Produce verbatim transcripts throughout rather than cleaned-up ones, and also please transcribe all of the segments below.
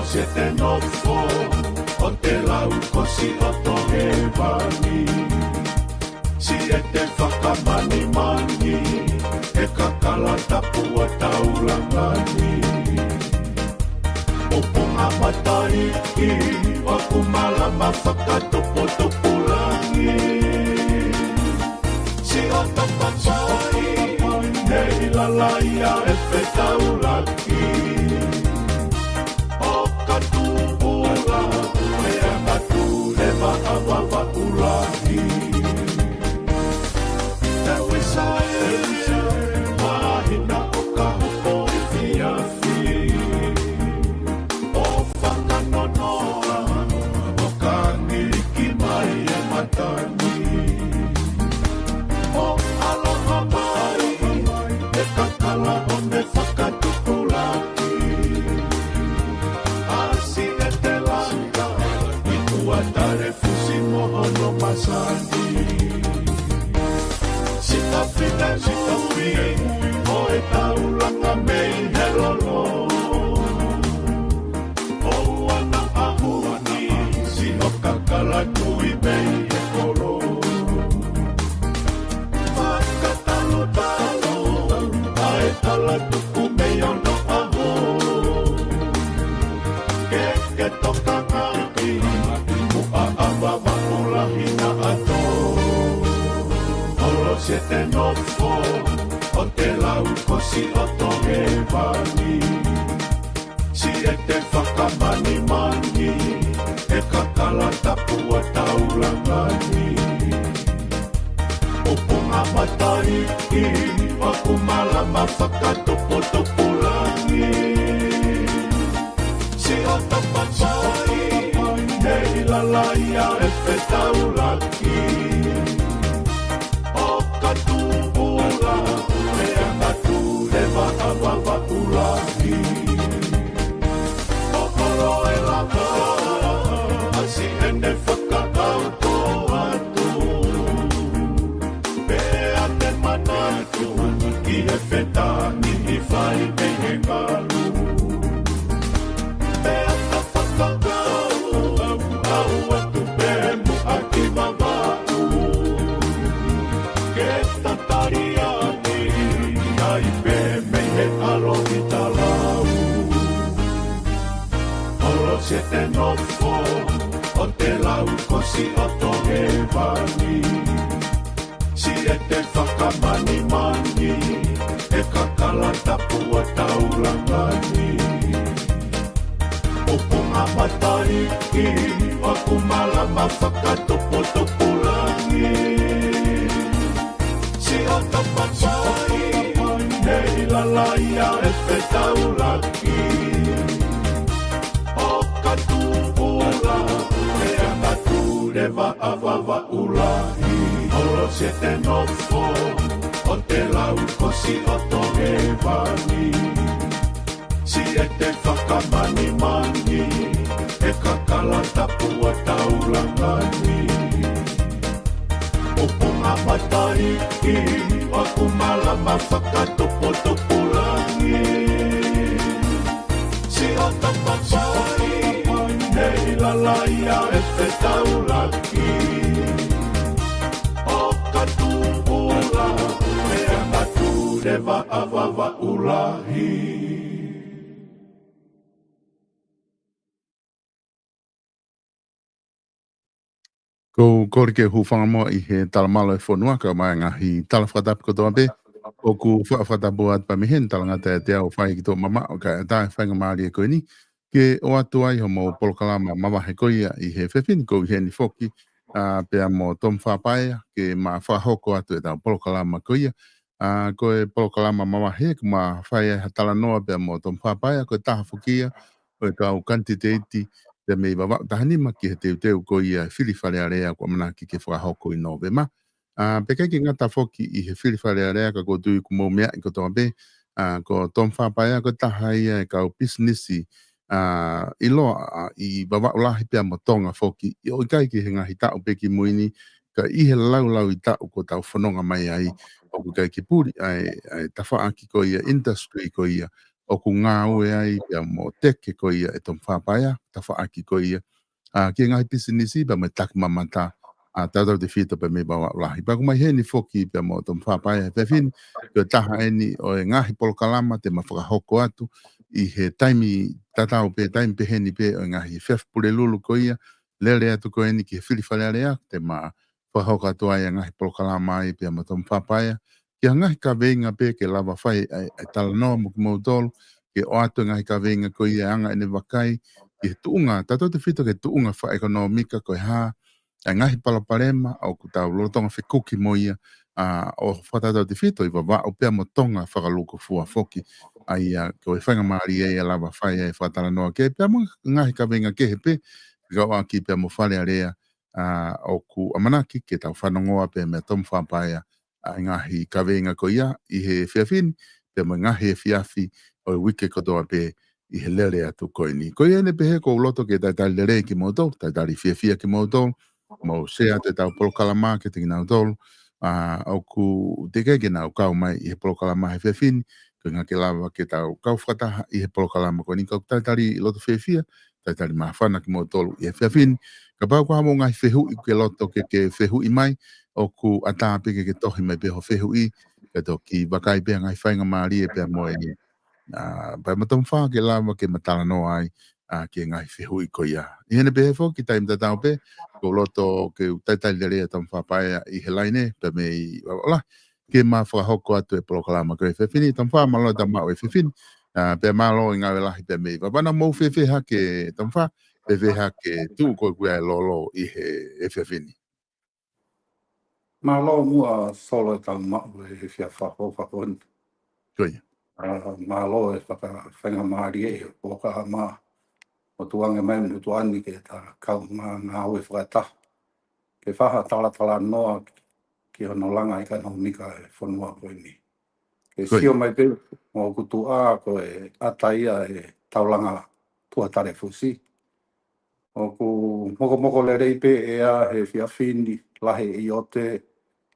Siete nofo ʻo te lau ko Siʻoto Hēvani. Siete fakamanimani e kakala tapu ʻa Taulangani. ʻUpunga Mataiki ʻoku malama fakatuputupulangi. Siʻoto Papai, nei lalaia e fetaulaki. ʻO ka tupula, e anga tu e vaʻavavaʻu lahi. Tau ʻi Saele, mahina ʻo ka hoko i fiafi. ʻO fakanonoa, ʻo ka ngiliki mai e matani. ʻO ʻaloha mai, e kakala ʻo ne fakatupulaki. ʻAsi e te langa, i tua tale fusi mo hono masani. Sitafine, sitafine, ʻo e Taulanga mei he lolo. ʻO ana ʻahu ni, siʻo kakala tui mei he kolo. Fakatalotalo, ʻa e tala tuku mei ono ʻaho. Ke ke toka ngaki, muʻa ʻa vavaʻu lahi na ato. Holo siete nofo, ʻo te lau ko Siʻoto Hēvani. Siete fakamanimani, e kakala tapu ʻa Taulangani. ʻUpunga Mataiki, ʻoku malama fakatuputupulangi. Siʻoto Papai, nei lalaia e fetaulaki. ʻO ka tupula, e anga tu e vaʻavavaʻu lahi. ʻO kolo e lava, ʻasi ʻene fakaʻauto atu. Pea te manatu ki he fetani i fai mei he ngalu. Pea ta fakakau, kau atu pē muʻa ki Vavaʻu. Ke ta tali ange, ʻai pē mei he ʻaloʻi talau. Holo siete nofo, ʻo te lau ko Siʻoto Hēvani. Siete fakamanimani, e kakala tapu ʻa Taulangani. ʻUpunga Mataiki, ʻoku malama fakatuputupulangi. Siʻoto Papai, nei lalaia e fetaulaki. ʻO ka tupula, e anga tu e vaʻavavaʻu lahi. Holo siete nofo, ʻo te lau ko Siʻoto Hēvani. Siete fakamanimani, e kakala tapu ʻa Taulangani. ʻUpunga Mataiki, ʻoku malama fakatuputupulangi. Siʻoto Papai, nei lalaia e fetaulaki. ʻO ka tupula, e anga tu e vaʻavavaʻu lahi. Ko u kole ke u hūfanga muʻa ʻi he talamalu e fonua kae ʻumaʻā e ngaahi tala fakatapu kotoa pē ʻoku faʻa fakatapu atu pē mei heni. Talangata ʻiate au ʻo fai ki tuʻa mamaʻo kae ʻatā e faingamālie ko eni ke ʻoatu ai hoʻomou polokalama mavahe ko ia ʻi he efiafi ni. Ko u ʻi heni foki, ā, pea mo Tom Fapaea ke ma fakahoko atu ʻetau polokalama ko ia. Ā, ko e polokalama mavahe ʻoku ma fai ai ha talanoa pea mo Tom Fapaea, ko e taha foki ia ʻo e kau kanititeiti pea mei Vavaʻu taha nima ki he teuteu ko ia e fili Fale Alea ʻoku ʻamanaki ke fakahoko ʻi Nōvema. Ā, pea ʻikai ke ngata foki ʻi he fili Fale Alea ka ʻoku ou tui ʻoku mou meaʻi kotoa pē, ā, ko Tom Fapaea ko e taha ia e kau pisinisi, ā, ʻiloa, ā, ʻi Vavaʻu lahi pea mo Tonga foki, ʻo ʻikai ke he ngaahi taʻu pē kimui ni, ka ʻi he laulauitaʻu kuo tau fononga mai ai, ʻoku ʻikai ke puli ʻa e, ʻa e tafaʻaki ko ia, industry ko ia, ʻoku ngāue ai pea mo teke ko ia ʻe Tomifa Paea, tafaʻaki ko ia ʻa e ngaahi pisinisi pea mo e takimamata ʻa tautautefito pea mei Vavaʻu Lahi. Pea ʻoku ʻomai heni foki pea mo Tomifa Paea he efiafi ni, ko e taha eni ʻo e ngaahi polokalama te ma fakahoko atu ʻi he taimi tatau pē, taimi peheni pē ʻo e ngaahi efiafi Pulelulu ko ia, lele atu ko eni ki he fili Fale Alea, te ma fakahoko atu ai ʻa e ngaahi polokalama ai pea mo Tomifa Paea, ki ha ngaahi kaveinga pē ke lava fai ʻa e, ʻa e talanoa mo kimoutolu, ke ʻoatu e ngaahi kaveinga ko ia ʻa e anga ʻene vakai ki he tuʻunga, tautautefito ki he tuʻunga fakaʻekonōmika ko e hā ʻa e ngaahi palopalema ʻoku tau lolotonga fekuki mo ia, ʻa, ʻo fakatautautefito ʻi Vavaʻu pea mo Tonga fakalūkufua foki. ʻA ia ko e faingamālie ia ʻe lava fai ai e fakatalanoa kehe pea mo e ngaahi kaveinga kehe pē, fekauʻaki pea mo Fale Alea, ʻa, ʻoku ʻamanaki ke tau fanongoa pē meia Tomifa Paea ʻa e ngaahi kaveinga ko ia ʻi he efiafi ni, pea mo e ngaahi efiafi ʻo e uike kotoa pē ʻi he lele atu ko eni. Ko ia eni pehē ʻoku ou loto ke talitali lelei kimoutolu, talitali fiefia kimoutolu, mou share atu ʻetau polokalama kiate kinautolu, ʻa, ʻoku teʻeki ke nau kau mai ʻi he polokalama he efiafi ni, ko e ʻuhinga ke lava ke tau kau fakataha ʻi he polokalama ko eni. Kau talitali loto fiefia, talitali māfana kimoutolu ʻi he efiafi ni. Kapau ko ha mo e ngaahi fehuʻi ʻoku ke loto ke, ke fehuʻi mai, ʻoku ʻatā pē ke, ke tohi mai pē hoʻo fehuʻi, ke toki vakai pē ʻa e ngaahi faingamālie pea mo e, ʻa, pea mo Tomifa ke lava ke ma talanoa ai, ʻa, ki he ngaahi fehuʻi ko ia. ʻI heʻene pehē foki, taimi tatau pē, ʻoku ou loto ke u talitali lelei ʻa Tomifa Paea ʻi he laine pea mei Vavaʻu Lahi, ke ma fakahoko atu e polokalama ko e efiafi ni. Tomifa, mālō e tau maʻu e efiafi ni. ʻA, pea mālō e ngāue lahi pea mei Vavaʻu. Naʻa mou fēfē hake Tomifa, fēfē hake tuʻu ko ē ʻoku ʻi ai e lolo ʻi he efiafi ni? Mālō muʻa Solo e tau maʻu e efiafi fakaʻofoʻofa ko eni. Ko ia. ʻA, mālō e fakafaingamālie ʻi he polokalama ʻo tuku ange mai mo tuʻu eni ke ta kau ngā, ngāue fakataha ke fai ha talatalanoa ki hono langa ʻekonōmika e fonua ko eni. Ke Ko ia. sio mai pē, ʻoku tuʻa ko e ʻata ia e taulanga tuʻa talefusi. ʻOku mokomoko lelei pē ʻa e efiafi ni, lahi e ʻiote,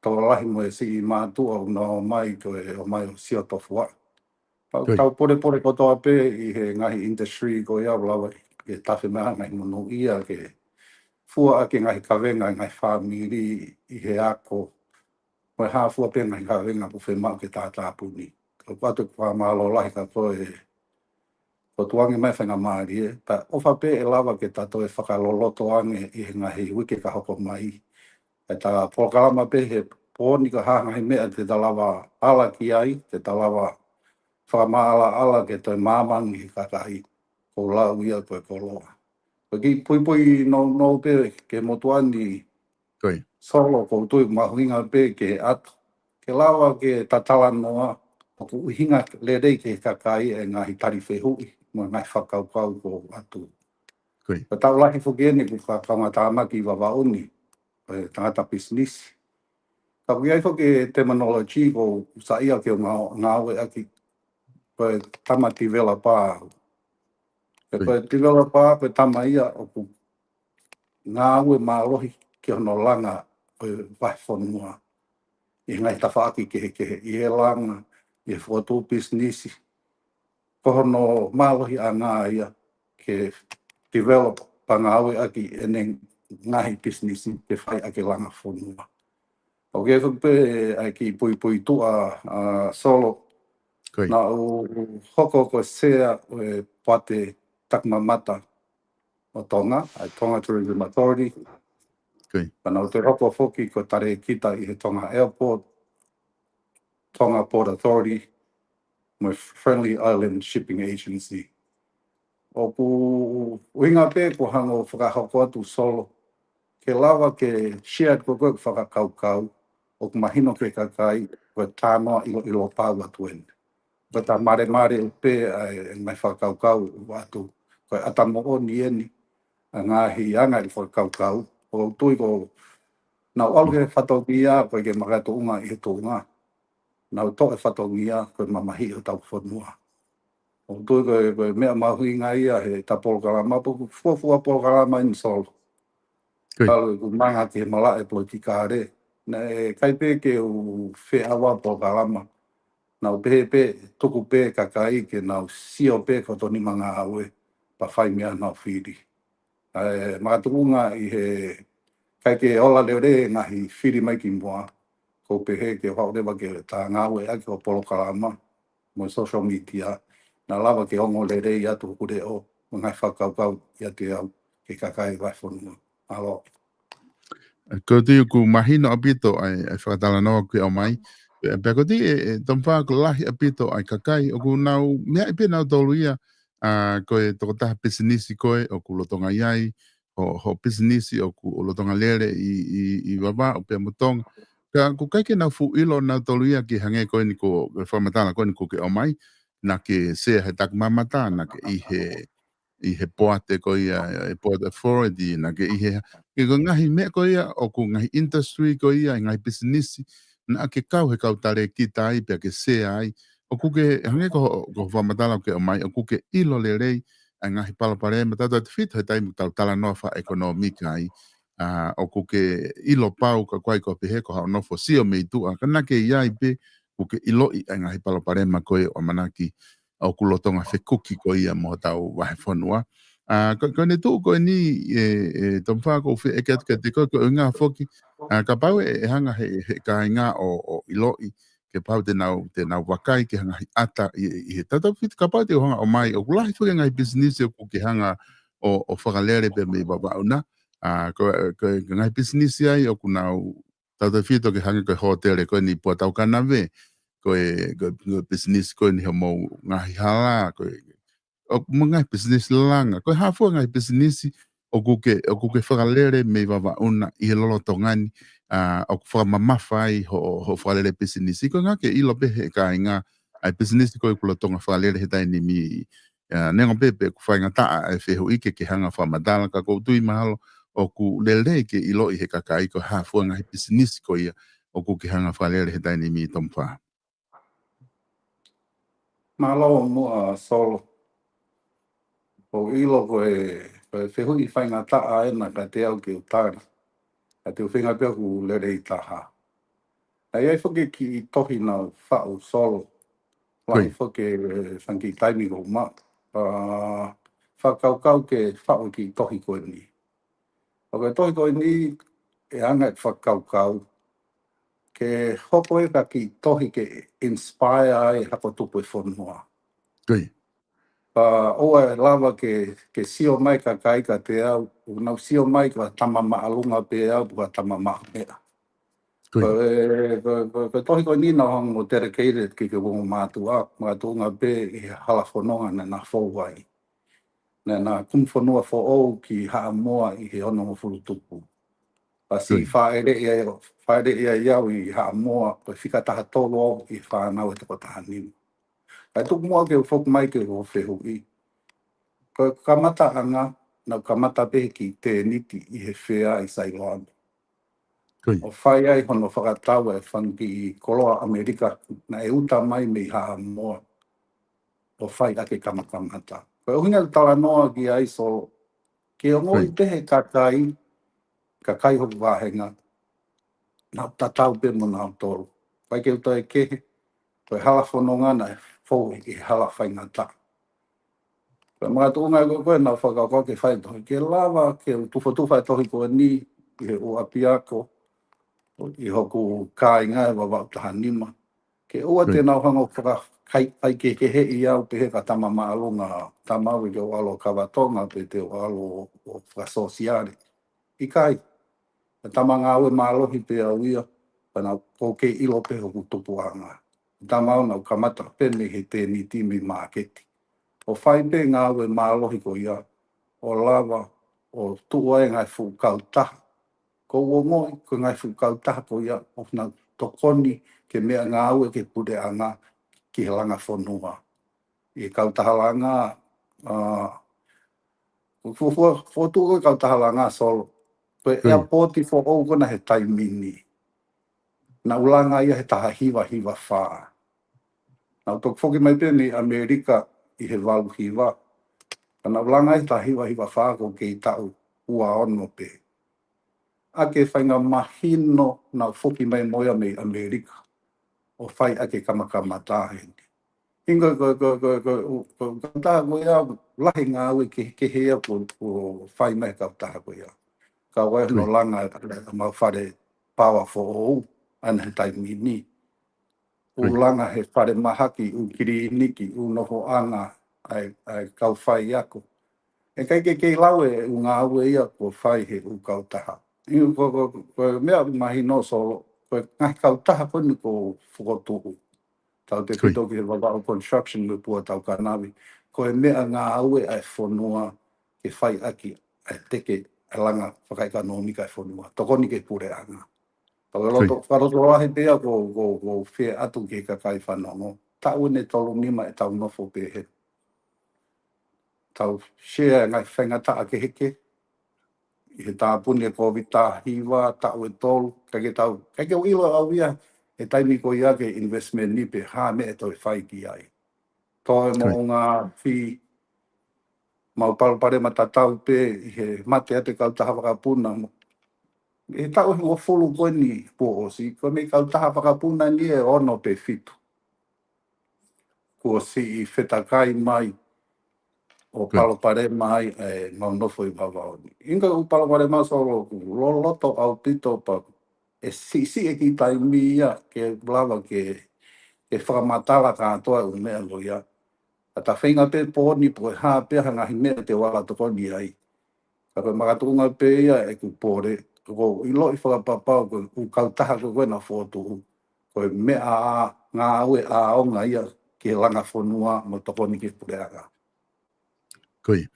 tokolahi mo e siʻi mātuʻa ʻoku nau ō mai ko e ō mai ʻo sio tofuaʻi. Pea Ko ia. tau polepole kotoa pē ʻi he ngaahi industry ko ia ʻoku lava ke tafe mai ha ngaahi monūʻia ke fua ʻaki e ngaahi kavenga e ngaahi fāmili ʻi he ako mo e hā fua pē ngaahi kavenga ʻoku fiemaʻu ke tātāpuni. ʻOku ʻoatu e fakamālō lahi kia koe ʻo tuku ange mai e faingamālie, pea ʻofa pē ʻe lava ke ta toe fakaloloto ange ʻi he ngaahi uike ka hoko mai. ʻE ta polokalama pē he pooni ko e hā ngaahi meʻa te ta lava ala ki ai, te ta lava fakamaʻalaʻala ke toe māmangi he kakai, ko e lau ia ko e koloa. Ko e kiʻi puipui nounou pē ki he motuʻa ni Ko ia. Solo, ʻoku ou tui mahuʻinga pē ke ʻoatu, ke lava ke ta talanoa, ʻoku ʻuhinga lelei ki he kakai e ngaahi tali fehuʻi mo e ngaahi fakakaukau ʻoku ʻoatu. Ko ia. Ko e taʻu lahi foki eni ʻeku fakakaungātāmaki ʻi Vavaʻu ni, ko e tangata pisinisi. Ka ʻoku ʻi ai foki e terminology ʻoku ou saiʻia ke u ngā-, ngāueʻaki, ko e tama developer. Ko ia. Ko e developer, ko e tama ia ʻoku ngāue mālohi ki hono langa ʻo e vahefonua ʻi he ngaahi tafaʻaki kehekehe, ʻi he langa, ʻi he fokotuʻu pisinisi. Ko hono mālohiʻanga ia ke develop pea ngāueʻaki ʻene ngaahi pisinisi ke fai ʻaki e langa fonua. ʻOku ʻi ai foki pē ʻa e kiʻi puipuituʻa, ʻa, Solo. Ko ia. Naʻa ku hoko ko e sea ʻo e poate takimamata ʻo Tonga, ʻa e Tonga Tourism Authority. Ko ia. Pea naʻa ku toe hoko foki ko e talēkita ʻi he Tonga Airport, Tonga Port Authority, mo e Friendly Island Shipping Agency. ʻOku ʻuhinga pē ʻeku hanga ʻo fakahoko atu Solo, ke lava ke share atu ko ē ʻeku fakakaukau, ʻoku mahino ki he kakai, ko e talanoa ʻiloʻilo pau atu eni. Ko e ta malemale pē ʻa e ngaahi fakakaukau ʻoku ʻoatu, ko e ʻata moʻoni eni ʻa e ngaahi anga e fakakaukau. ʻOku ou tui ko ʻeku ʻalu ki he fatongia, ko e ke makatuʻunga ʻi he tuʻunga. Naʻa ku toʻo e fatongia ko e mamahiʻi hotau fonua. ʻOku ou tui ko e, ko e meʻa mahuʻinga ia he ta polokalama, pea ʻoku fuofua polokalama eni Solo. Ko ia. Kalu ʻeku manga ki he malaʻe politikale, naʻe ʻikai pē ke u feʻauaki polokalama. Nau pehē pē, tuku pē kakai ke nau sio pē ko e tō nima ngāue, pea fai meʻa nau fili. ʻA e makatuʻunga ʻi he ʻikai ke ola lelei e ngaahi fili mai ki muʻa, ʻoku ou pehē ke u haʻu leva ke ta ngāueʻaki ʻo polokalama mo e social media, naʻa lava ke ongo lelei atu hoku leʻo, mo e ngaahi fakakaukau ʻiate au ki he kakai vahefonua. Mālō. Ko e tui ʻoku mahino ʻaupito ʻa e, ʻa e fakatalanoa ʻoku ke ʻomai. Pea, pea ko e tui ʻe, ʻe Tomifā ʻoku lahi ʻaupito ʻa e kakai, ʻoku nau, meʻa pē nautolu ia, ʻa, ko e tokotaha pisinisi koe, ʻoku lolotonga ʻi ai, ho, ho pisinisi ʻoku lolotonga lele ʻi, ʻi, ʻi Vavaʻu pea mo Tonga. Ka ʻoku ʻikai ke nau fuʻu ʻilo nautolu ia ke hangē ko eni ko, ko e fakamatala ko eni ʻoku ke ʻomai, naʻa ke sea he takimamata, naʻa ke ʻi he, ʻi he poate ko ia, e Port Authority, naʻa ke ʻi he, ʻi he ngaahi meʻa ko ia, ʻoku ngaahi industry ko ia, ngaahi pisinisi, naʻa ke kau he kau talēkita ai, pea ke sea ai, ʻoku ke, hangē ko, ko e fakamatala ʻoku ke ʻomai, ʻoku ke ʻilo lelei, ʻa e ngaahi palopalema, tautautefito he taimi ʻoku tau talanoa fakaʻekonōmika ai, ʻa, ʻoku ke ʻilo pau ka ʻoku ʻikai ko e pehē ko haʻo nofo sio mei tuʻa, ka naʻa ke ʻi ai pē, ʻoku ke ʻiloʻi ʻa e ngaahi palopalema ko ē ʻoku ʻamanaki ʻoku lolotonga fekuki ko ia mo hotau vahefonua. ʻA, ko, ko ʻene tuʻu ko eni ʻe, ʻe Tomifā ʻoku ou fie ʻeke atu kiate koe, ko e ʻuhinga foki, ʻa, kapau ʻe, ʻe hanga he, he kāinga ʻo, ʻo ʻiloʻi, ke pau te nau, te nau vakai ki he ngaahi ʻata ʻi, ʻi he tautautefito kapau te u hanga ʻo ʻomai, ʻoku lahi foki e ngaahi pisinisi ʻoku ke hanga ʻo, ʻo fakalele pē mei Vavaʻu na. ʻA, ko, ko e ngaahi pisinisi ai ʻoku nau tautautefito ke hangē ko e hōtele ko eni Puataukanave, ko e, ko e, ko e pisinisi ko eni hoʻomou ngaahi hala, ko e, ʻo, mo e ngaahi pisinisi langa, ko e hā fua e ngaahi pisinisi ʻoku ke, ʻoku ke fakalele mei Vavaʻu na ʻi he lolotonga ni, ʻa, ʻoku fakamamafa ai ho, ho fakalele pisinisi. Ko e ʻuhinga ke ʻilo pē he kāinga, ʻa e pisinisi ko ē ʻoku lolotonga fakalele he taimi ni, ʻa, neongo pē pe ʻoku faingataʻa e fehuʻi ke ke hanga fakamatala ka ʻoku ou tui mahalo ʻoku lelei ke ʻiloʻi he kakai ko e hā fua e ngaahi pisinisi ko ia ʻoku ke hanga fakalele he taimi ni Tomifā. Mālō muʻa Solo. ʻOku ou ʻilo ko e, ko e fehuʻi faingataʻa ena kiate au ke u tali. Ka te u feinga pē ʻoku lelei taha. ʻA ia ʻoku ʻi ai foki e kiʻi tohi naʻa ku faʻu Solo. Lahi foki e fanga kiʻi taimi kuo u maʻu. ʻA, fakakaukau ke faʻu e kiʻi tohi ko eni. ʻOku ʻi ai e tohi ko eni ʻe hanga ʻe he fakakaukau ke hoko ia ko e kiʻi tohi ke inspire ai ha kau tupu e fonua. Pea ʻoua ʻe lava ke, ke sio mai e kakai kiate au, ʻoku nau sio mai ko ha tama māʻolunga pē au, ko ha tama maʻu meʻa. Ko e, ko e, ko e, ko e tohi ko eni naʻa ku hanga ʻo dedicate ki he ongo mātuʻa, makatuʻunga pē ʻi he hala fononga naʻa na fou ai. Naʻa na kumi fonua foʻou ki Haʻamoa ʻi he onongofulu tupu. Pea siʻi fāʻeleʻi ai, fāʻeleʻi ai au ʻi Haʻamoa, ko e fika taha tolu au ʻi he fānau ʻe toko taha nima. Kae tuku muʻa ke u foki mai ki hoʻo fehuʻi. Ko e kamataʻanga, naʻa ku kamata pē he kiʻi tēniti ʻi he fea ʻi Sailoame. ʻO fai ai hono fakatau e fanga kiʻi koloa ʻAmelika naʻe uta mai mei Haʻamoa. ʻO fai ʻaki e kamakamata. Ko e ʻuhinga ʻeku talanoa ki ai Solo. Ke ongoʻi pē he kakai, kakai hoku vāhenga. Naʻa ku tatau pē mo nautolu. ʻIkai ke u toe kehe, ko e hala fononga naʻe fou ʻi he hala faingataʻa. Ko e makatuʻunga ko ē naʻa ku fakakaukau ke fai e tohi. Ke lava ke u tufotufa e tohi ko eni ʻi he ʻū ʻapiako, ʻi hoku kāinga ʻi Vavaʻu taha nima. Ke ʻoua te nau hanga ʻo fakakai, faikehekeheʻi au pehē ko ha tama māʻolunga, tama au ke u ʻalu ʻo kava Tonga pe te u ʻalu ʻo, ʻo fakasōsiale. ʻIkai, ko e tama ngāue mālohi pē au ia, pea naʻa ku kei ʻilo pē hoku tupuʻanga. Tama au naʻa ku kamata pē mei he tēniti mei māketi. ʻO fai pē ngāue mālohi ko ia, ʻo lava, ʻo tuʻu ai e ngaahi fuʻu kautaha. ʻOku ou ongoʻi, ko e ngaahi fuʻu kautaha ko ia, ʻoku nau tokoni ke meʻangāue ki he puleʻanga, ki he langa fonua. ʻI he kautaha langa, ʻa, ʻoku fuofua, fokotuʻu ko e kautaha langa Solo. Ko e ʻeapōti foʻou ko ena he taimi ni. Naʻa ku langa ia he taha hiva hiva fā. Naʻa ku toki foki mai pē mei ʻAmelika ʻi he valu hiva. Ka naʻa ku langa ia he taha hiva hiva fā ʻoku ou kei taʻu ua ono pē. ʻA e faʻahinga mahino naʻa ku foki mai mo ia mei ʻAmelika. ʻo fai ʻaki e kamakamata heni. ʻInga ko, ko, ko, ko, ko, ko, kautaha ko ia, lahi ngāue kehekehe ia ko, ko fai mai kautaha ko ia. Ka ʻoku ʻi ai hono langa ʻa e mau fale power foʻou, ʻana he taimi ni. ʻOku langa he fale mahaki, ʻū kiliniki, ʻū nofoʻanga, ʻa e, ʻa e kau faiako. ʻE ʻikai ke kei lau e ʻū ngāue ia ko fai he ʻū kautaha. ʻInga ko, ko, ko, ko e meʻa ʻoku mahino Solo, ko e ngaahi kautaha ko eni ʻoku fokotuʻu. Tautefito ki he Vavaʻu Construction mo e Pua Taukanave. Ko e meʻangāue ʻa e fonua ke fai ʻaki ʻa e teke ʻa e langa fakaʻekonōmika ʻa e fonua. Tokoni ki he puleʻanga. Ka ko e loto, fakalotolahi pē ia ko, ko, ko fie ʻatu ki he kakai fanongo. Taʻu ʻeni ʻe tolu nima ʻetau nofo pehē. Tau share e ngaahi faingataʻa kehekehe. ʻI he tāpuni e Covid taha hiva, taʻu ʻe tolu, ʻikai ke tau, ʻikai ke u ʻilo au ia, he taimi ko ia ki he investment ni pe hā meʻa ʻe toe fai ki ai. Toe moʻunga fee, mau palopalema tatau pē ʻi he mate atu e kautaha vakapuna mo. ʻI he taʻu ʻe hongofulu ko eni kuo ʻosi, ko e meʻa kautaha vakapuna ni ʻe ono pe fitu. Kuo siʻi fetakai mai ʻo palopalema ai ʻemau nofo ʻi Vavaʻu ni. ʻInga ʻoku palopalema Solo ʻoku loloto ʻaupito pea ʻe siʻisiʻi e kiʻi taimi ia ke lava ke, ke fakamatala kātoa e ʻū meʻa ko ia. Ka ta feinga pē pōni pe ko e hā pē ha ngaahi meʻa te u ala tokoni ai. Ka ko e makatuʻunga pē ia ʻeku pole, ko e ʻiloʻi fakapapau ko e ʻū kautaha ko ē naʻe fokotuʻu. Ko e meʻa ʻa ngāue ʻaonga ia ki he langa fonua mo tokoni ki he puleʻanga. Ko ia.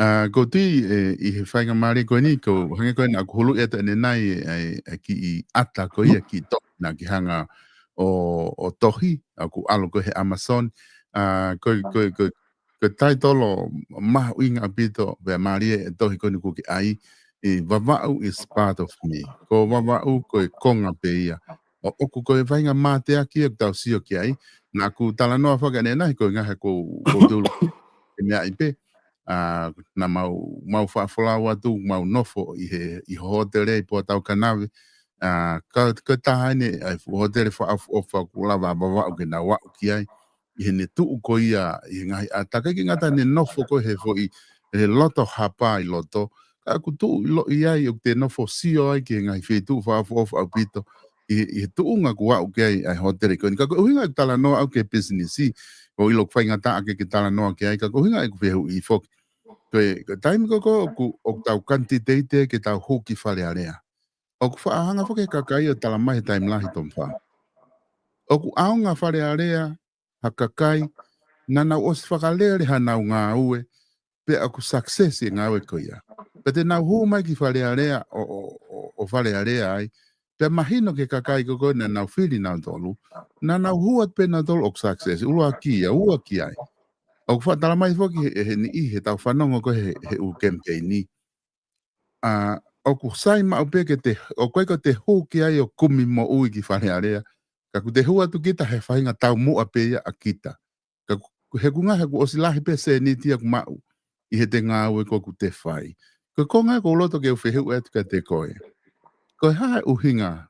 ʻA, ʻoku ou tui, ʻe, ʻi he faingamālie ko eni, ʻoku hangē ko ē naʻa ku huluʻi atu ʻanenai, ʻa e, ʻa e kiʻi ʻata ko ia, kiʻi tohi naʻa ke hanga ʻo, ʻo tohi, ʻa ʻoku ʻalu ko ē he Amazon. ʻA, ko e, ko e, ko e, ko e taitolo mahuʻinga ʻaupito, pea mālie e tohi ko eni ʻoku ke ʻai, ʻi Vavaʻu is part of me. Ko Vavaʻu ko e konga pē ia. ʻO, ʻoku ko e faʻahinga mateaki ʻoku tau sio ki ai. Naʻa ku talanoa fakaʻanenai, ko e ngaahi ʻoku, ʻoku tulu e meʻa ʻi pē. ʻA, naʻa mau, mau faʻa folau atu, mau nofo ʻi he, ʻi he hōtele ʻi Pua Taukanave. ʻA, ka, ka taha ʻeni, ʻa e fuʻu hōtele fakaʻofoʻofa ʻoku lava ʻa Vavaʻu ke nau aʻu ki ai. ʻI heʻene tuʻu ko ia, ʻi he ngaahi ʻata, ʻikai ke ngata ʻene nofo ko ē he foʻi, he loto hapa ʻi loto. Ka ʻoku tuʻu ʻiloʻi ai, ʻoku te nofo sio ai ki he ngaahi feituʻu fakaʻofoʻofa ʻaupito. ʻI he, ʻi he tuʻunga ʻoku aʻu ki ai ʻa e hōtele ko eni. Ka ko e ʻuhinga ʻeku talanoa au ki he pisinisi, ʻoku ou ʻilo ʻoku faingataʻa ke ke talanoa ki ai, ka ko e ʻuhinga ʻeku fehuʻi foki. Ko e, ko e taimi ko ē ʻoku, ʻoku tau kanititeiti ke tau hū ki Fale Alea. ʻOku faʻa hanga foki he kakai ʻo tala mai he taimi lahi Tomifa. ʻOku ʻaonga Fale Alea, ha kakai, naʻa nau ʻosi fakalele hanau ngāue, pea ʻoku success e ngāue ko ia. Pea te nau hū mai ki Fale Alea, ʻo, ʻo, ʻo, ʻo Fale Alea ai, pea mahino ki he kakai ko ē naʻa nau fili nautolu, naʻa nau hū atu pē nautolu ʻoku success, ʻuluaki ia, ua ki ai. ʻOku faʻa tala mai foki he, he niʻihi, he tau fanongo ko ē he, he ʻū kemipeini. ʻA, ʻoku sai maʻu pē ke te, ʻoku ʻikai ko e te hū ki ai ʻo kumi moʻui ki Fale Alea, ka ʻoku te hū atu kita he faʻahinga taumuʻa pē ia ʻa kita. Ka ʻoku, he ʻoku ngaahi ʻoku ʻosi lahi pē sēniti ʻoku maʻu ʻi heʻete ngāue ko ē ʻoku te fai. Ko e konga ʻoku ou loto ke u fehuʻi atu kiate koe. Ko e hā e ʻuhinga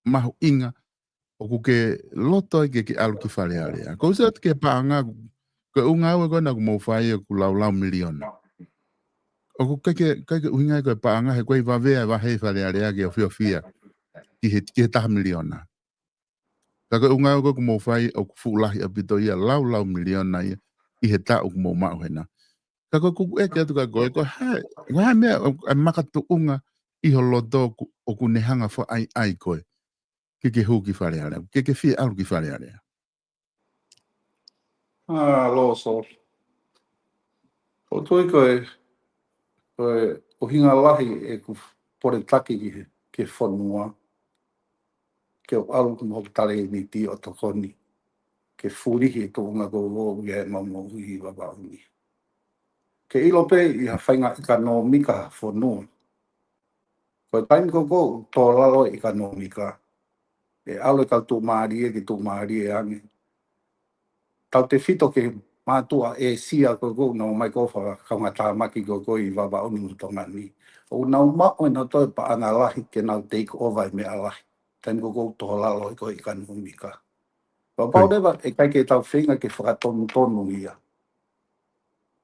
mahuʻinga ʻoku ke loto ai ke ke ʻalu ki Fale Alea? ʻOku ou sio atu ki he paʻanga, ko e ʻū ngāue ko ē naʻa ʻoku mou fai ʻoku laulau miliona. ʻOku ʻikai ke, ʻikai ke ʻuhinga ia ko e paʻanga he ʻoku ʻikai vave ʻa e vahe ʻi Fale Alea ke ofiofia ki he, ki he taha miliona. Ka ko e ʻū ngāue ko ē ʻoku mou fai ʻoku fuʻu lahi ʻaupito ia, laulau miliona ia ʻi he taʻu ʻoku mou maʻu hena. Ka ko e kuku ʻeke atu kiate koe, ko e hā, ko e hā e meʻa, ʻa e makatuʻunga ʻi ho loto ʻoku, ʻoku ne hanga fakaʻaiʻai koe ke ke hū ki Fale Alea, ke ke fie ʻalu ki Fale Alea? ʻA, Lolo Solo. ʻOku ou tui ko e, ko e ʻuhinga lahi ʻeku pole taki ki he, ki he fonua, ke u ʻalu mo hoku talēniti ʻo tokoni ke fulihi e tuʻunga ko ē ʻoku ʻi ai ʻemau moʻui ʻi Vavaʻu ni. Ke ʻilo pē ʻi ha faʻahinga ʻekonōmika ha fonua. Ko e taimi ko ē ʻoku tō lalo e ʻekonōmika, ʻe ʻalu e kau tuʻumālie ke tuʻumālie ange. Tautefito ki he mātuʻa ʻĒsia ko ē ʻoku nau ō mai ko ē ʻo fakakaungatāmaki ko ē ʻi Vavaʻu ni mo Tonga ni. ʻOku nau maʻu ʻenautolu e paʻanga lahi ke nau take over e meʻa lahi. taimi ko ē ʻoku tō lalo ai ko ē ʻikanōmika. Pea pau leva ʻe ʻikai ke tau feinga ke fakatonutonu ia.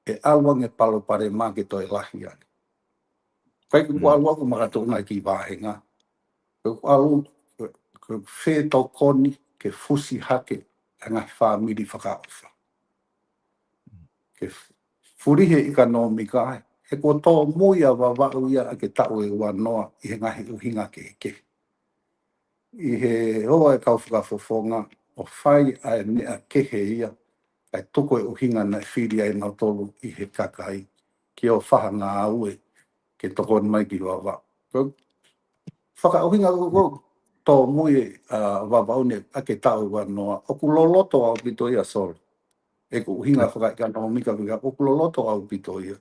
ʻE ʻalu ange palopalema ke toe lahi ange. ʻIkai ke ʻoku ʻalu ʻaku makatuʻunga ki he vāhenga. ʻOku ʻalu, ʻoku fetokoni ke fusi hake ʻa e ngaahi fāmili fakaʻofa. Ke f-, fulihi e ʻikanōmika, he kuo tōmui ʻa Vavaʻu ia ʻaki e taʻu ʻe uanoa ʻi he ngaahi ʻuhinga kehekehe. ʻI he hoa e kau fakafofonga ʻo fai ʻa e meʻa kehe ia, kae tuku e ʻuhinga naʻe fili ai nautolu ʻi he kakai, ke ʻo fakangāue ke tokoni mai ki Vavaʻu. Ko e fakaʻuhinga ko ē ʻoku tōmui ʻa Vavaʻu ni ʻaki e taʻu ʻe uanoa, ʻoku loloto ʻaupito ia Solo. ʻEku ʻuhinga fakaʻikanōmika ko ia ʻoku loloto ʻaupito ia.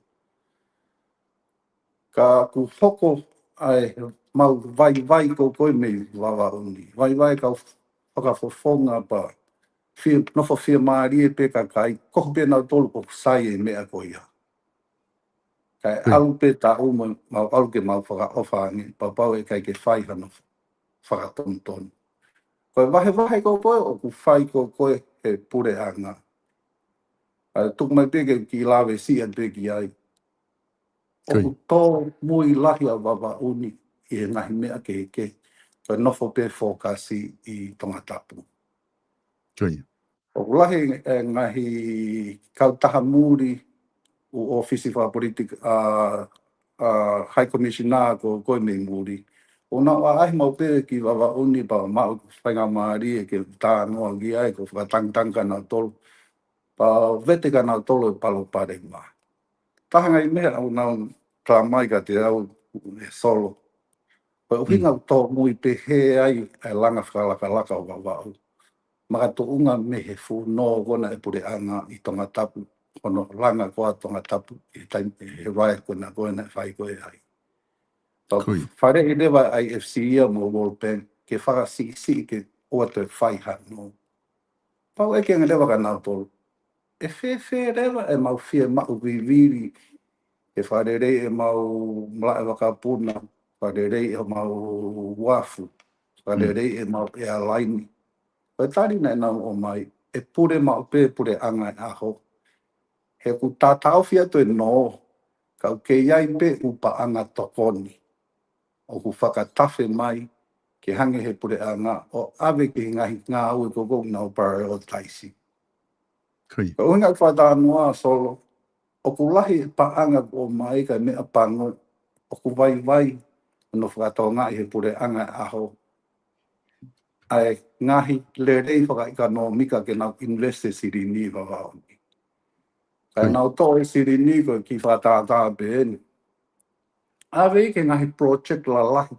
Ka ʻoku hoko ʻa e mau vaivai ko ē ko ē mei Vavaʻu ni. Vaivai kau fakafofonga pea fie, nofo fiemālie pē kakai, ko e pē nautolu ʻoku sai e meʻa ko ia. Kae ʻalu pē taʻu mo mau ʻalu ke mau fakaʻofa ange, pea pau ʻe ʻikai ke fai hano fakatonutonu. Ko e vahevahe ko ē ko ē ʻoku fai ko ē ko ē he puleʻanga. ʻA e tuku mai pē ke u kiʻi lave siʻi pē ki ai. ʻOku tōmui lahi ʻa Vavaʻu ni ʻi he ngaahi meʻa kehekehe, ko e nofo pē fokasi ʻi Tongatapu. ʻOku lahi e ngaahi kautaha muli ʻo e ʻōfisi fakapolitika, ʻa, ʻa, High Commissioner ko ē ko ē mei muli. ʻOku nau ʻaʻahi maʻu pē ki Vavaʻu ni pea maʻu faingamālie ke u talanoa ki ai, ke u fakatangitangita nautolu. Pea vete kia nautolu e palopalema. Taha e ngaahi meʻa ʻoku nau talamai kiate au ʻe Solo. Ko e ʻuhinga ʻoku tōmui pehē ai e langa fakalakalaka ʻo Vavaʻu. Makatuʻunga mei he fuʻu nō ko ena e puleʻanga ʻi Tongatapu, ko hono langa ko ē ʻa Tongatapu ʻi he taimi, he vahe ko ena ko ē naʻe fai ko ē ai. Pea faleʻi leva ʻa e I F C ia mo e World Bank ke fakasiʻisiʻi ke ʻoua toe fai hano. Pau ʻe ʻeke ange leva kia nautolu, ʻe fēfē leva ʻemau fiemaʻu vivili ke fakalelei ʻemau malaʻe vakapuna, fakalelei ʻemau uafu, fakalelei ʻemau ʻealaini. Ko e tali naʻa nau ʻomai, ʻe pule maʻu pē puleʻanga ʻo e ʻaho. He ʻoku taʻofi atu e nō, ka ʻoku kei ʻi ai pē ʻū paʻanga tokoni ʻoku fakatafe mai ke hanga ʻe he puleʻanga ʻo ʻave ki he ngaahi ngāue ko ē ʻoku nau prioritize. Ko e ʻuhinga ʻeku fakatalanoa Solo, ʻoku lahi e paʻanga ʻoku ʻomai kae meʻapango, ʻoku vaivai hono fakatokangaʻi ʻe he puleʻanga ʻo e ʻaho ʻa e ngaahi lelei fakaʻekonōmika ke nau invest e silini ʻi Vavaʻu ni. Kae nau toʻo e silini ko e kiʻi fakatātā pē eni. ʻAve ki he ngaahi project lalahi.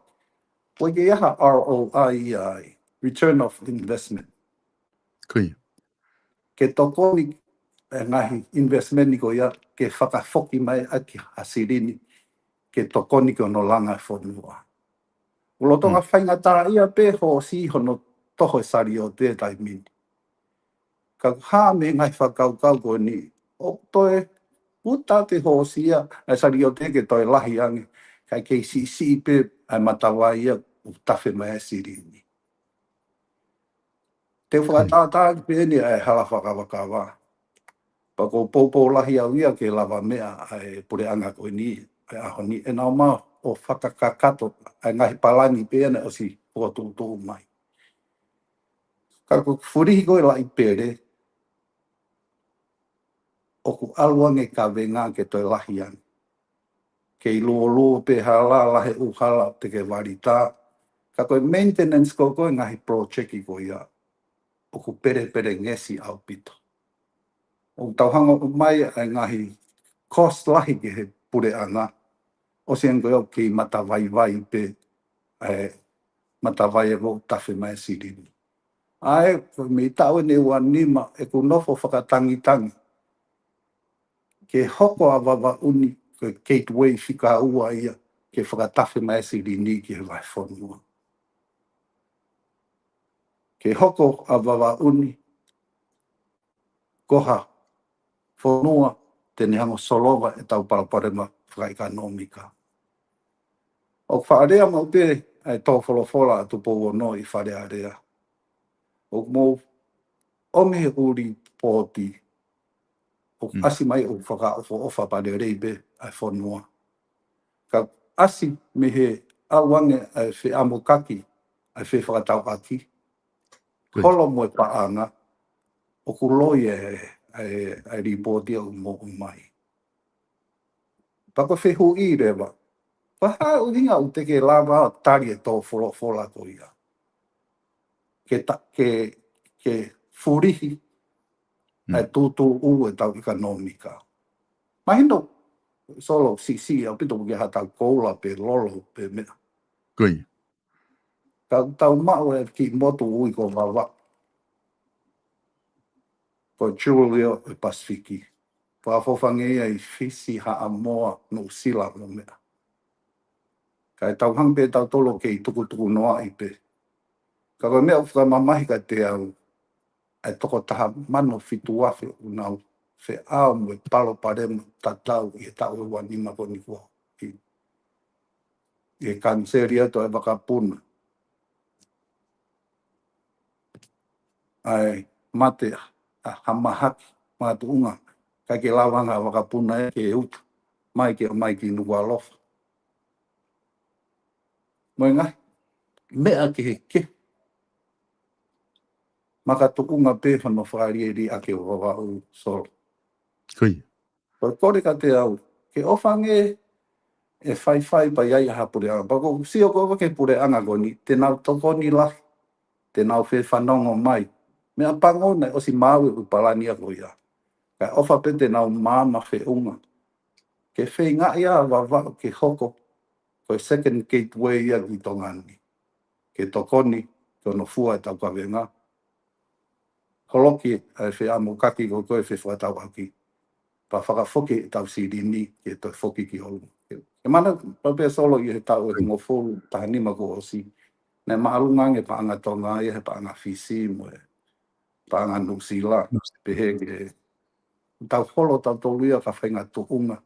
ʻOku ʻikai ke ʻi ai ha R O I ia ai, return of investment. Ke tokoni e ngaahi investment ni ko ia ke fakafoki mai ʻaki ha silini ke tokoni ki hono langa e fonua. ʻOku lolotonga faingataʻaʻia pē hoosi hono toho e saliote he taimi ni. Ka ʻoku hā mei he ngaahi fakakaukau ko eni, ʻoku toe uta atu e hoosi ia ʻa e saliote ke toe lahi ange, kae kei siʻisiʻi pē ʻa e matavai ia ʻoku tafe mai ai e silini. Te u fakatātā pē eni ʻa e hala fakakavakava. Pea ʻoku ou poupou lahi au ia ke lava meʻa ʻa e puleʻanga ko eni, ʻa e ʻaho ni, ʻenau ō mai ʻo fakakakato ʻa e ngaahi palani pē naʻe ʻosi fokotuʻutuʻu mai. Ka ko e fulihi ko ē laʻi pele, ʻoku ʻalu ange e kavenga ke toe lahi ange. Kei luoluo pē hala, lahi e ʻū hala te ke valita. Ka ko e maintenance ko ē ko e ngaahi project ko ia, ʻoku pelepelengesi ʻaupito. ʻOku tau hanga ʻo ʻomai ʻa e ngaahi cost lahi ki he puleʻanga, ʻosi ange ko ia ʻoku kei matavaivai pē ʻa e matavai ʻoku tafe mai e silini. ʻA ia, ko e mei he taʻu eni ʻe uanima ʻeku nofo fakatangitangi ke hoko ʻa Vavaʻu ni ko e gateway fika ua ia ke fakatafe mai e silini ki he vahefonua. Ke hoko ʻa Vavaʻu ni ko ha fonua te ne hanga ʻo solova ʻetau palopalema fakaʻekonōmika. ʻOku faʻa lea maʻu pē ʻa e tō folofola ʻa Tupou Ono ʻi Fale Alea. ʻOku mou ʻomi he ʻū lipooti ʻoku ʻasi mai ʻoku fakaʻofoʻofa pea lelei pē ʻa e fonua. Ka ʻasi mei he ʻauange ʻa e feʻamokaki ʻa e fefakatauʻaki, holo mo e paʻanga, ʻoku loi e, e, e lipooti ʻoku mou ʻomai. Pea ko e fehuʻi leva, ko e hā e ʻuhinga ʻoku teʻeki lava ʻo tali e tō folofola ko ia ke, ta, ke, ke fulihi ʻa e tūtūʻulu ʻetau ʻikanōmika. Mahino, Solo, siʻisiʻi ʻaupito ke hatau koula pe lolo pe meʻa. Ka tau maʻu e kiʻi motu ui ko Vavaʻu. Ko Julio e Pasifiki. Fakafofonga ia ʻi Fisi, Haʻamoa, Nuʻusila mo meʻa. Kae tau hanga pē tautolu kei tukutuku noaʻi pē. Ka ko e meʻa ʻoku fakamamahi kiate au, ʻa e toko taha mano fitu afe ʻoku nau feʻao mo e palopalema tatau ʻi he taʻu ʻe ua nima ko eni kuo ʻi, ʻi he kaniseli atu ʻa e vakapuna. ʻA e mate ʻa, ʻa ha mahaki makatuʻunga, ʻikai ke lava ange ʻa e vakapuna ē ke uta mai ke ʻomai ki Nukuʻalofa. Mo e ngaahi meʻa kehekehe makatuʻunga pē hono fakalielia ʻaki ʻo Vavaʻu, Solo. Ko e kole kiate au, ke ʻofa ange e faifai pea ʻi ai ha puleʻanga. Pea ʻoku ou sio ko ē ki he puleʻanga ko eni, te nau tokoni lahi, te nau fefanongo mai. Meʻapango naʻe ʻosi maau e palani ia ko ia. Kae ʻofa pē te nau maama feʻunga. Ke feingaʻi ʻa Vavaʻu ke hoko ko e second gateway ia ki Tonga ni. Ke tokoni ki hono fua ʻetau kavenga. Holoki ʻa e feʻamokaki ko ē ʻo e fefakatauʻaki. Pea fakafoki ʻetau silini ke toe foki ki ʻolunga. Ke, ke mana pea pē, Solo, ʻi he taʻu ʻe hongofulu, taha nima kuo ʻosi, naʻe māʻolunga ange paʻanga Tonga ia he paʻanga Fisi mo e paʻanga Nuʻusila. Pehē ke tau holo tautolu ia ka faʻahinga tuʻunga.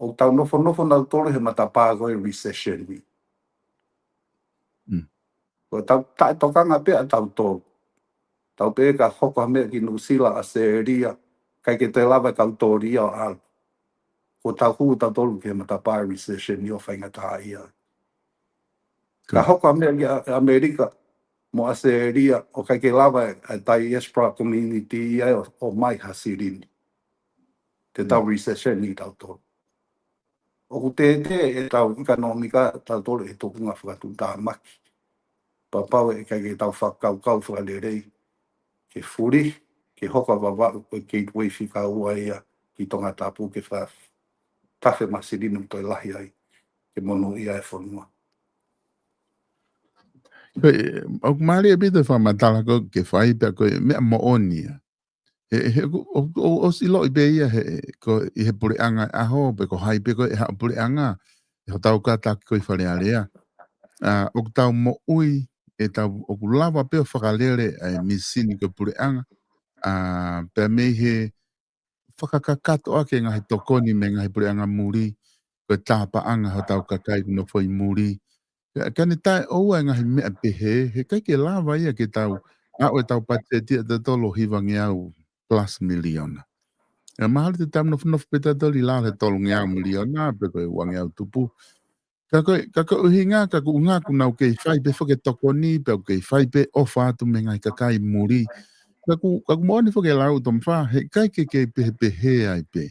ʻOku tau nofonofo nautolu he matapā ko ē recession ni. Ko ʻetau taʻetokanga pē ʻa tautolu. Tau pehē ka hoko ha meʻa ki Nuʻusila, ʻAositelēlia, ʻikai ke toe lava e kau toli ia ʻo ʻalu. Ko ʻetau hū tautolu ki he matapā recession ni ʻo faingataʻaʻia. Ka hoko ha meʻa ki ʻAmelika mo ʻAositelēlia, ʻoku ʻikai ke lava e, e diaspora community ia ʻo, ʻomai ha silini. Te tau recession ni tautolu. ʻOku tētē ʻetau ʻikanōmika tautolu he tuʻunga fakatuʻutāmaki. Pea pau ʻe ʻikai ke tau fakakaukau fakalelei ke fuli, ke hoko ʻa Vavaʻu ko e gateway fika ua ia ki Tongatapu ke fa, tafe mā silini ʻoku toe lahi ai ke monūʻia e fonua. Ko e, ʻoku mālie ʻaupito e fakamatala ko ē ke fai pea ko e meʻa moʻoni ia. He, he, ʻoku, ʻoku, ʻoku ʻosi ʻiloʻi pē ia he, ko ʻi he puleʻanga ʻaho, pe ko hai pē ko ē ʻe haʻu puleʻanga, ʻi hotau kātaki ko ē ʻi Fale Alea. ʻA, ʻoku tau moʻui, ʻe tau, ʻoku lava pē ʻo fakalele ʻa e misini ko ē puleʻanga. ʻA, pea mei he fakakakato ʻaki e ngaahi tokoni mei he ngaahi puleʻanga muli, ko e tāpaʻanga hotau kakai kuo nofo ʻi muli. Ka, ka ne taʻeʻoua e ngaahi meʻa pehē, he ʻikai ke lava ia ke tau, ʻa ʻo ʻetau patiseti ʻatautolu ʻo hivangeau plus miliona. ʻE mahalo te tau nofonofo pē tautolu ʻi lalo he tolungeau miliona, pe ko e uangeau tupu. Ka ko e, ka ko e ʻuhinga, ka ko e ʻuhinga ʻoku nau kei fai pē foki e tokoni, pea ʻoku kei fai pē ʻofa atu mei he ngaahi kakai muli. Ka ʻoku, ka ʻoku moʻoni foki e lau Tomifā, he ʻikai ke kei pehepehē ai pē.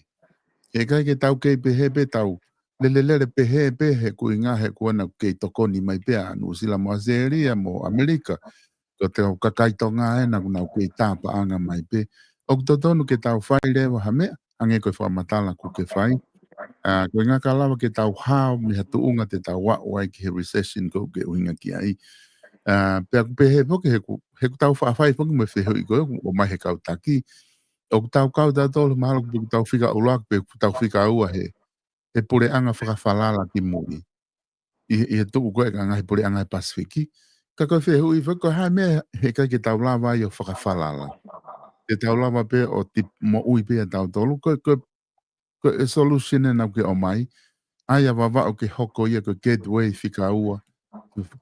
He ʻikai ke tau kei pehē pē tau lelelele pehē pē he ʻoku ʻuhinga he ʻoku ʻalu ʻo kei tokoni mai pē ʻa Nuʻusila mo ʻAositelēlia mo ʻAmelika. Ko e tau kakai Tonga ē naʻa nau kei tāpaʻanga mai pē. ʻOku totonu ke tau fai leva ha meʻa, hangē ko e fakamatala kuo ke fai. ʻA, ko e ʻuhinga ka lava ke tau hao mei ha tuʻunga te tau aʻu ai ki he recession ko ē ʻoku ke ʻuhinga ki ai. ʻA, pea ʻoku pehē foki he ʻoku, he ʻoku tau faʻa fai foki mo e fehuʻi ko ē ʻoku ʻomai he kau taki. ʻOku tau kau tautolu mahalo ʻoku tau fika ʻuluaki pe ʻoku tau fika ua he, he puleʻanga fakafalala ki muli. ʻI, ʻi he tuʻu ko ē ʻa e ngaahi puleʻanga ʻi he Pasifiki. Ka ko e fehuʻi foki ko e hā e meʻa he ʻikai ke tau lava ai ʻo fakafalala. Te tau lava pē ʻo tip-, moʻui pē ʻa tautolu. Ko, ko, ko e solution ē naʻa ke ʻomai. ʻAi ʻa Vavaʻu ke hoko ia ko e gateway fika ua.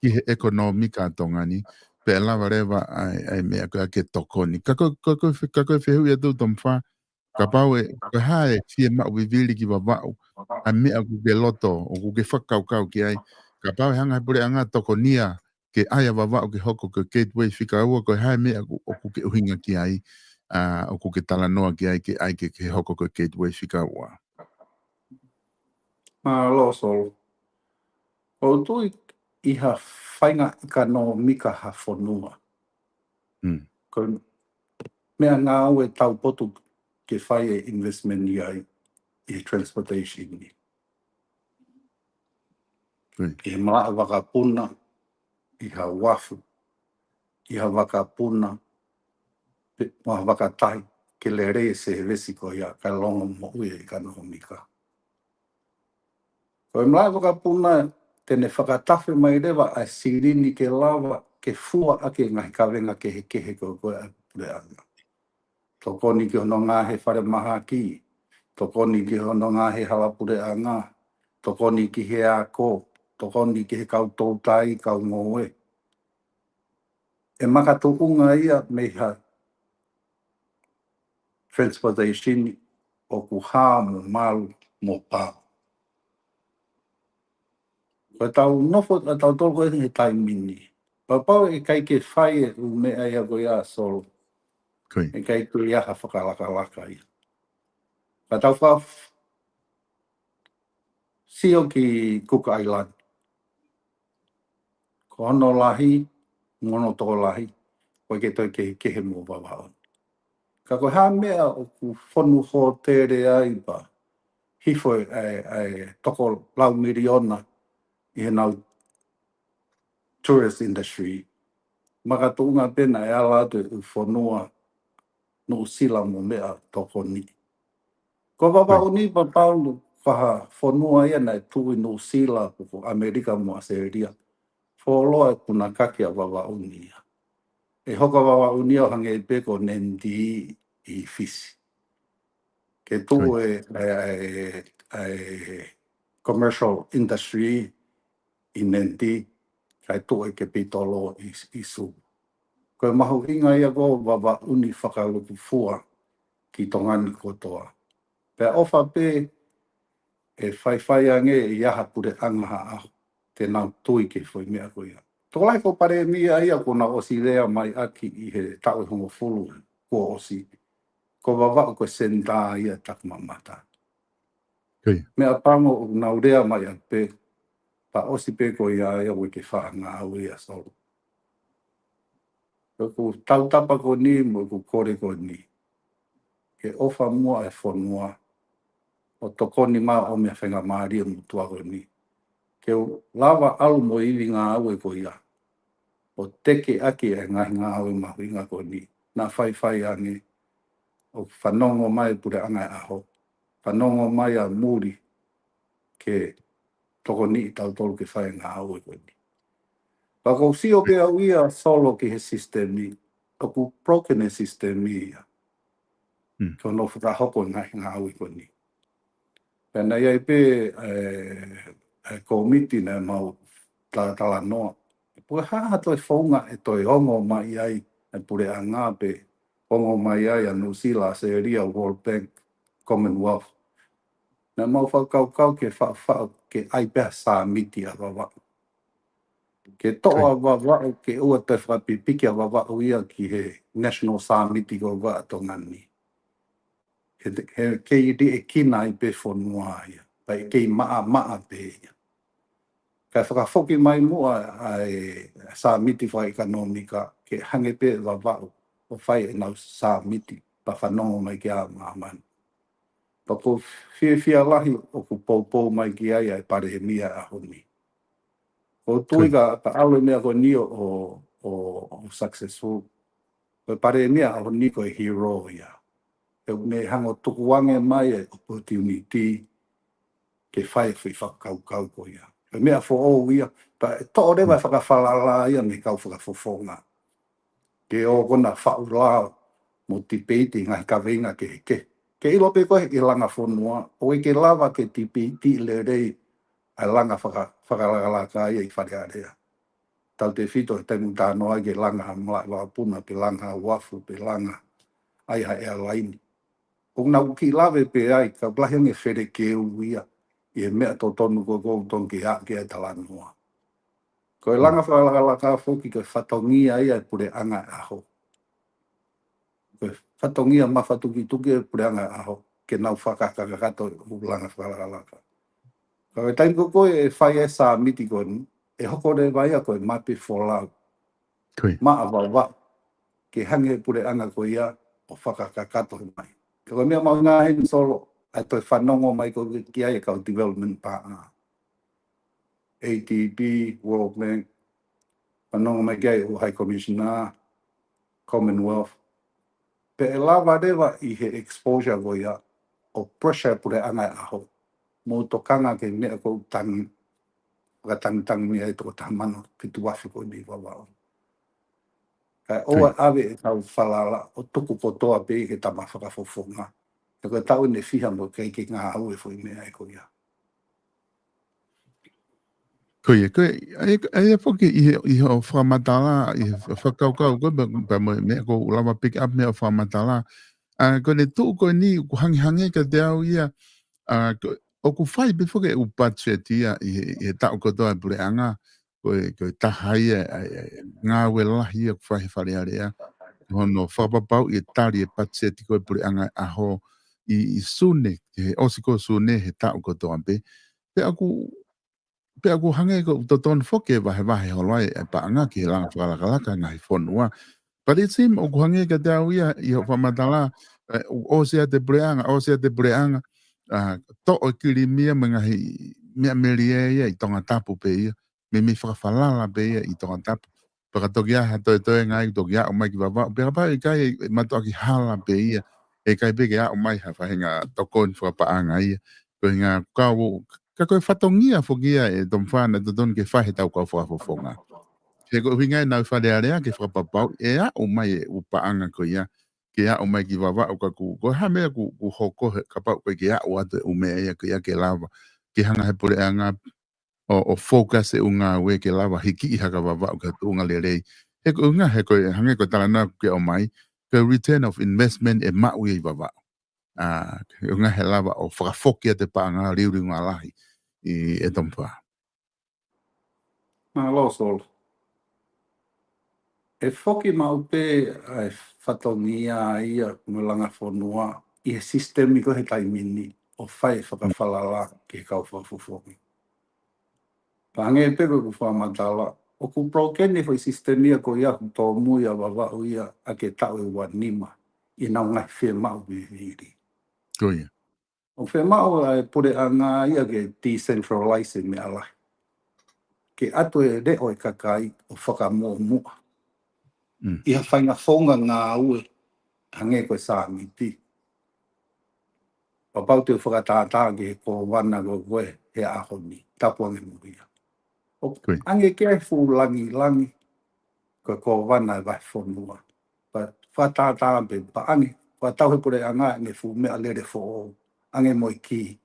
ki he ʻekonōmika ʻa Tonga ni, pea lava leva ʻa e, ʻa e meʻa ko ē ke tokoni. Ka ko, ko, ko, ka ko e fehuʻi atu Tomifā, kapau ʻe, ko e hā e fiemaʻu vivili ki Vavaʻu, ʻa e meʻa ʻoku ke loto, ʻoku ke fakakaukau ki ai. Kapau ʻe hanga he puleʻanga tokonia ke ʻai ʻa Vavaʻu ke hoko ko e gateway fika ua, ko e hā e meʻa ʻoku, ʻoku ke ʻuhinga ki ai, ʻa, ʻoku ke talanoa ki ai ke ʻai ke, ke hoko ko e gateway fika ua. Mālō Solo. ʻOku ou tui ʻi ha faʻahinga ʻekonōmika ha fonua. Mm. Ko e meʻangāue taupotu ke fai e investment ʻi ai, ʻi he transportation ni. Ui. ʻI he malaʻe vakapuna, ʻi ha uafu, ʻi ha vakapuna, pe, mo ha vakatahi, ke lelei e sēvesi ko ia, kae longomoʻui e ʻekonōmika. Ko e malaʻe vakapuna, te ne fakatafe mai leva ʻa e silini ke lava, ke fua ʻaki e ngaahi kavenga kehekehe ko, ko ē ʻa e puleʻanga. Tokoni ki hono ngaahi fale mahaki, tokoni ki hono ngaahi hala puleʻanga, tokoni ki he ako, tokoni ki he kau toutai, kau ngoue. ʻE makatuʻunga ia mei ha transportation ʻoku hā mo malu mo pau. Ko e tau nofo, ʻa tautolu ko ē he taimi ni. Pea kapau ʻe ʻikai ke fai e ʻū meʻa ia ko ia Solo. Ko ia. ʻE ʻikai ke ʻi ai ha fakalakalaka ia. Ka tau fa-, sio ki Cook Island. Ko hono lahi, mo hono tokolahi, ʻoku ʻikai ke toe kehekehe mo Vavaʻu. Ka ko e hā e meʻa ʻoku fonu hōtele ai pea hifo e, e, e toko lau miliona ʻi heʻenau tourist industry. Makatuʻunga pē naʻe ala atu e ʻū fonua Nuʻusila mo meʻa tokoni. Ko Vavaʻu ni pea pau ko ha fonua ia naʻe tuʻu ʻi Nuʻusila, ko, ko ʻAmelika mo ʻAositelēlia. Fuoloa e punakaki ʻa Vavaʻu ni ia. ʻE hoko ʻa Vavaʻu ni ia ʻo hangē pē ko Nadi ʻi Fisi. Ke tuʻu e, e, e, e commercial industry ʻi Nadi, kae tuʻu e kepitolo ʻi, ʻi Suva. Ko e mahuʻinga ia ko Vavaʻu ni fakalūkufua ki Tonga ni kotoa. Pea ʻofa pē ʻe faifai ange ʻi ha puleʻanga ha ʻaho, te nau tui ki he foʻi meʻa ko ia. Tokolahi ko e palēmia ia kuo nau ʻosi lea mai ʻaki ʻi he taʻu ʻe hongofulu kuo ʻosi. Ko Vavaʻu ko e senitā ia taku mamata. Ko ia. Meʻapango ʻoku nau lea mai ʻaki pē, pea ʻosi pē ko ia ia ʻoku ʻikai ke faʻa ngāue ia Solo. ʻOku tautapa ko eni mo ʻeku kole ko eni. Ke ʻofa muʻa e fonua, ʻo tokoni mai ʻo meʻa faingamālie motuʻa ko eni. Ke u lava ʻalu mo e ivi ngāue ko ia. ʻO teke ʻaki e ngaahi ngāue mahuʻinga ko eni. Naʻa faifai ange, ʻo fanongo mai puleʻanga ʻo e ʻaho. Fanongo mai ʻa muli ke tokoniʻi tautolu ke fai e ngāue ko eni. Pea ʻoku ou sio pē au ia Solo ki he sisitemi, ʻoku broken e sisitemi ia. Hmm. Ko hono fakahoko e ngaahi ngāue ko eni. Pea naʻe ʻi ai pē, e, e kōmiti naʻa mau talatalanoa. Pe ko e hā ha toe founga ʻe toe ongo mai ai e puleʻanga pe ongo mai ai ʻa Nuʻusila, ʻAositelēlia, World Bank, Commonwealth. Naʻa mau fakakaukau ke faʻufaʻu ke ʻai pē ha sāmiti ʻa Vavaʻu. Ke toʻo ʻa Vavaʻu, ke ʻoua toe fakapipiki ʻa Vavaʻu ia ki he national sāmiti ko ia ʻa Tonga ni. He, he kei liʻekina ai pē fonua ia, pea kei maʻamaʻa pē ia. Kae fakafoki mai muʻa ʻa e sāmiti fakaʻekonōmika, ke hangē pē Vavaʻu, ʻo fai ʻenau sāmiti, pea fanongo mai ki ai ʻa māmani. Pea ʻoku ou fiefia lahi ʻoku poupou mai ki ai ʻa e palēmia ʻaho ni. ʻOku ou tui ka, ka ʻalu e meʻa ko eni ʻo, ʻo, ʻo successful. Ko e palēmia ʻaho ni ko e hero ia. ʻE ne hanga ʻo tukuange mai e opportunity ke fai e foʻi fakakaukau ko ia. Ko e meʻa foʻou ia, pea ʻe toʻo leva e fakafalala ia mei he kau fakafofonga. Ke ō ko ena ʻo faʻulao mo tipeiti ngaahi kaveinga kehekehe. Ke ʻilo pē ko e langa fonua, ʻoku ʻikai ke lava ke tipeiti lelei ʻa e langa faka-, fakalakalaka ia ʻi Fale Alea. tautefito he taimi ʻoku talanoa ai ke langa ha malaʻe vakapuna, pe langa ha uafu, pe langa ai ha ʻealaini. ʻOku nau kiʻi lave pē ai, ka ʻoku lahi ange e felekeu ia ʻi he meʻa totonu ko ē ʻoku totonu ke aʻu ki ai e talanoa. Ko e langa fakalakalaka foki ko e fatongia ia e puleʻanga ʻo e ʻaho. Ko e fatongia mafatukituki e puleʻanga ʻo e ʻaho ke nau fakakakato e ʻū langa fakalakalaka. Ka ko e taimi ko ē ʻe fai ai e sāmiti ko eni, ʻe hoko leva ia ko e mape folau. Maʻa Vavaʻu, ke hanga ʻe he puleʻanga ko ia ʻo fakakakato mai. Ka ko e meʻa mahuʻinga heni Solo, ʻa e toe fanongo mai ko ē ki ai e kau development partner, A D B, World Bank, fanongo mai ki ai e ʻū High Commissioner, Commonwealth. Pea ʻe lava leva ʻi he exposure ko ia ʻo pressure e puleʻanga ʻo e ʻaho, mou tokanga ki he meʻa ʻoku tangi, fakatangitangi mei ai e toko taha mano fitu afe ko eni ʻi Vavaʻu. Kae ʻoua ʻe ʻave ʻetau falala ʻo tuku kotoa pē ia ki he tama fakafofonga. He ko e taʻu eni ʻe fiha mo e ʻikai ke ngāue e foʻi meʻa ia ko ia. Ko ia, ko ia, ʻa ia, ʻa ia foki ʻi he, ʻi hoʻo fakamatala, ʻi he fakakaukau ko ē, pea, pea mo e meʻa ʻoku ou lava pick up mei hoʻo fakamatala. ʻA, ko ʻene tuʻu ko eni, ʻoku hangehangē kiate au ia, ʻa, ko, ʻoku fai pē foki e ʻū budget ia ʻi he, ʻi he taʻu kotoa e puleʻanga, ko e, ko e taha ia ʻa e, ʻa e ngāue lahi ia ʻoku fai he Fale Alea, ko hono fakapapauʻi e tali e budget ko ē e puleʻanga ʻo e ʻaho ʻi, ʻi Sune, he ʻosi ko ē ʻo Sune he taʻu kotoa pē. Pea ʻoku, pea ʻoku hangē ʻoku totonu foki ke vahevahe holo ai e paʻanga ki he langa fakalakalaka e ngaahi fonua. But it seem ʻoku hangē kiate au ia ʻi hoʻo fakamatala, ē, ʻoku ʻosi ʻa e puleʻanga, ʻosi ʻa e puleʻanga, ʻa, toʻo e kilimia mo e ngaahi meʻa melie ia ʻi Tongatapu pē ia, meimei fakafalala pē ia ʻi Tongatapu. Pea ka toki ʻi ai ha toetoenga ia ʻoku toki aʻu mai ki Vavaʻu, pea kapau ʻe ʻikai, ʻe mātuʻaki hala pē ia, ʻe ʻikai pē ke aʻu mai ha faʻahinga tokoni fakapaʻanga ia. Ko e ʻuhinga ko ē, ka ko e fatongia foki ia ʻe Tomifā naʻe totonu ke fai ʻe he kau fakafofonga. He ko e ʻuhinga ia ʻenau Fale Alea ke fakapapauʻi ʻe aʻu mai e ʻū paʻanga ko ia, ke aʻu mai ki Vavaʻu ka ʻoku, ko e hā e meʻa ʻoku, ʻoku hoko he kapau ʻoku ʻikai ke aʻu atu e ʻū meʻa ia ko ia ke lava ke hanga ʻe he puleʻanga ʻo, ʻo focus e ʻū ngāue ke lava hikiʻi hake ʻa Vavaʻu ki ha tuʻunga lelei. He ko e ʻuhinga, he ko e hangē ko e talanoa ʻoku ke ʻomai, ko e return of investment ʻe maʻu ia ʻi Vavaʻu. ʻA, ko e ʻuhinga he lava ʻo fakafoki atu e paʻanga liuliu ngā lahi ʻi ʻe Tomifā. Mālō Solo. ʻE foki maʻu pē ʻa e fatongia ia mo e langa fonua ʻi he sisitemi ko ē he taimi ni ʻo fai e fakafalala ki he kau fakafofonga. Pea hangē pē ko ʻeku fakamatala, ʻoku broken e foʻi sisitemi ia ko ia ʻoku tōmui ʻa Vavaʻu ia ʻaki e taʻu ʻe ua nima ʻi heʻenau ngaahi fiemaʻu vivili. Ko ia. ʻOku fiemaʻu ʻa e puleʻanga ia ke decentralize e meʻa lahi. Ke ʻatu e leʻo e kakai ʻo fakamuʻomuʻa. Mm. ʻI ha faʻahinga founga ngāue hangē ko e sāmiti. Kapau te u fakatātā ki he kōvana ko ē he ʻaho ni, tapu ange mo ia. ʻOku ʻange ki ai e fuʻu langilangi ko e kōvana e vahefonua. Pea fakatātā pē pea ʻange, fakatau he puleʻanga ʻene fuʻu meʻalele foʻou, ʻange mo e kī.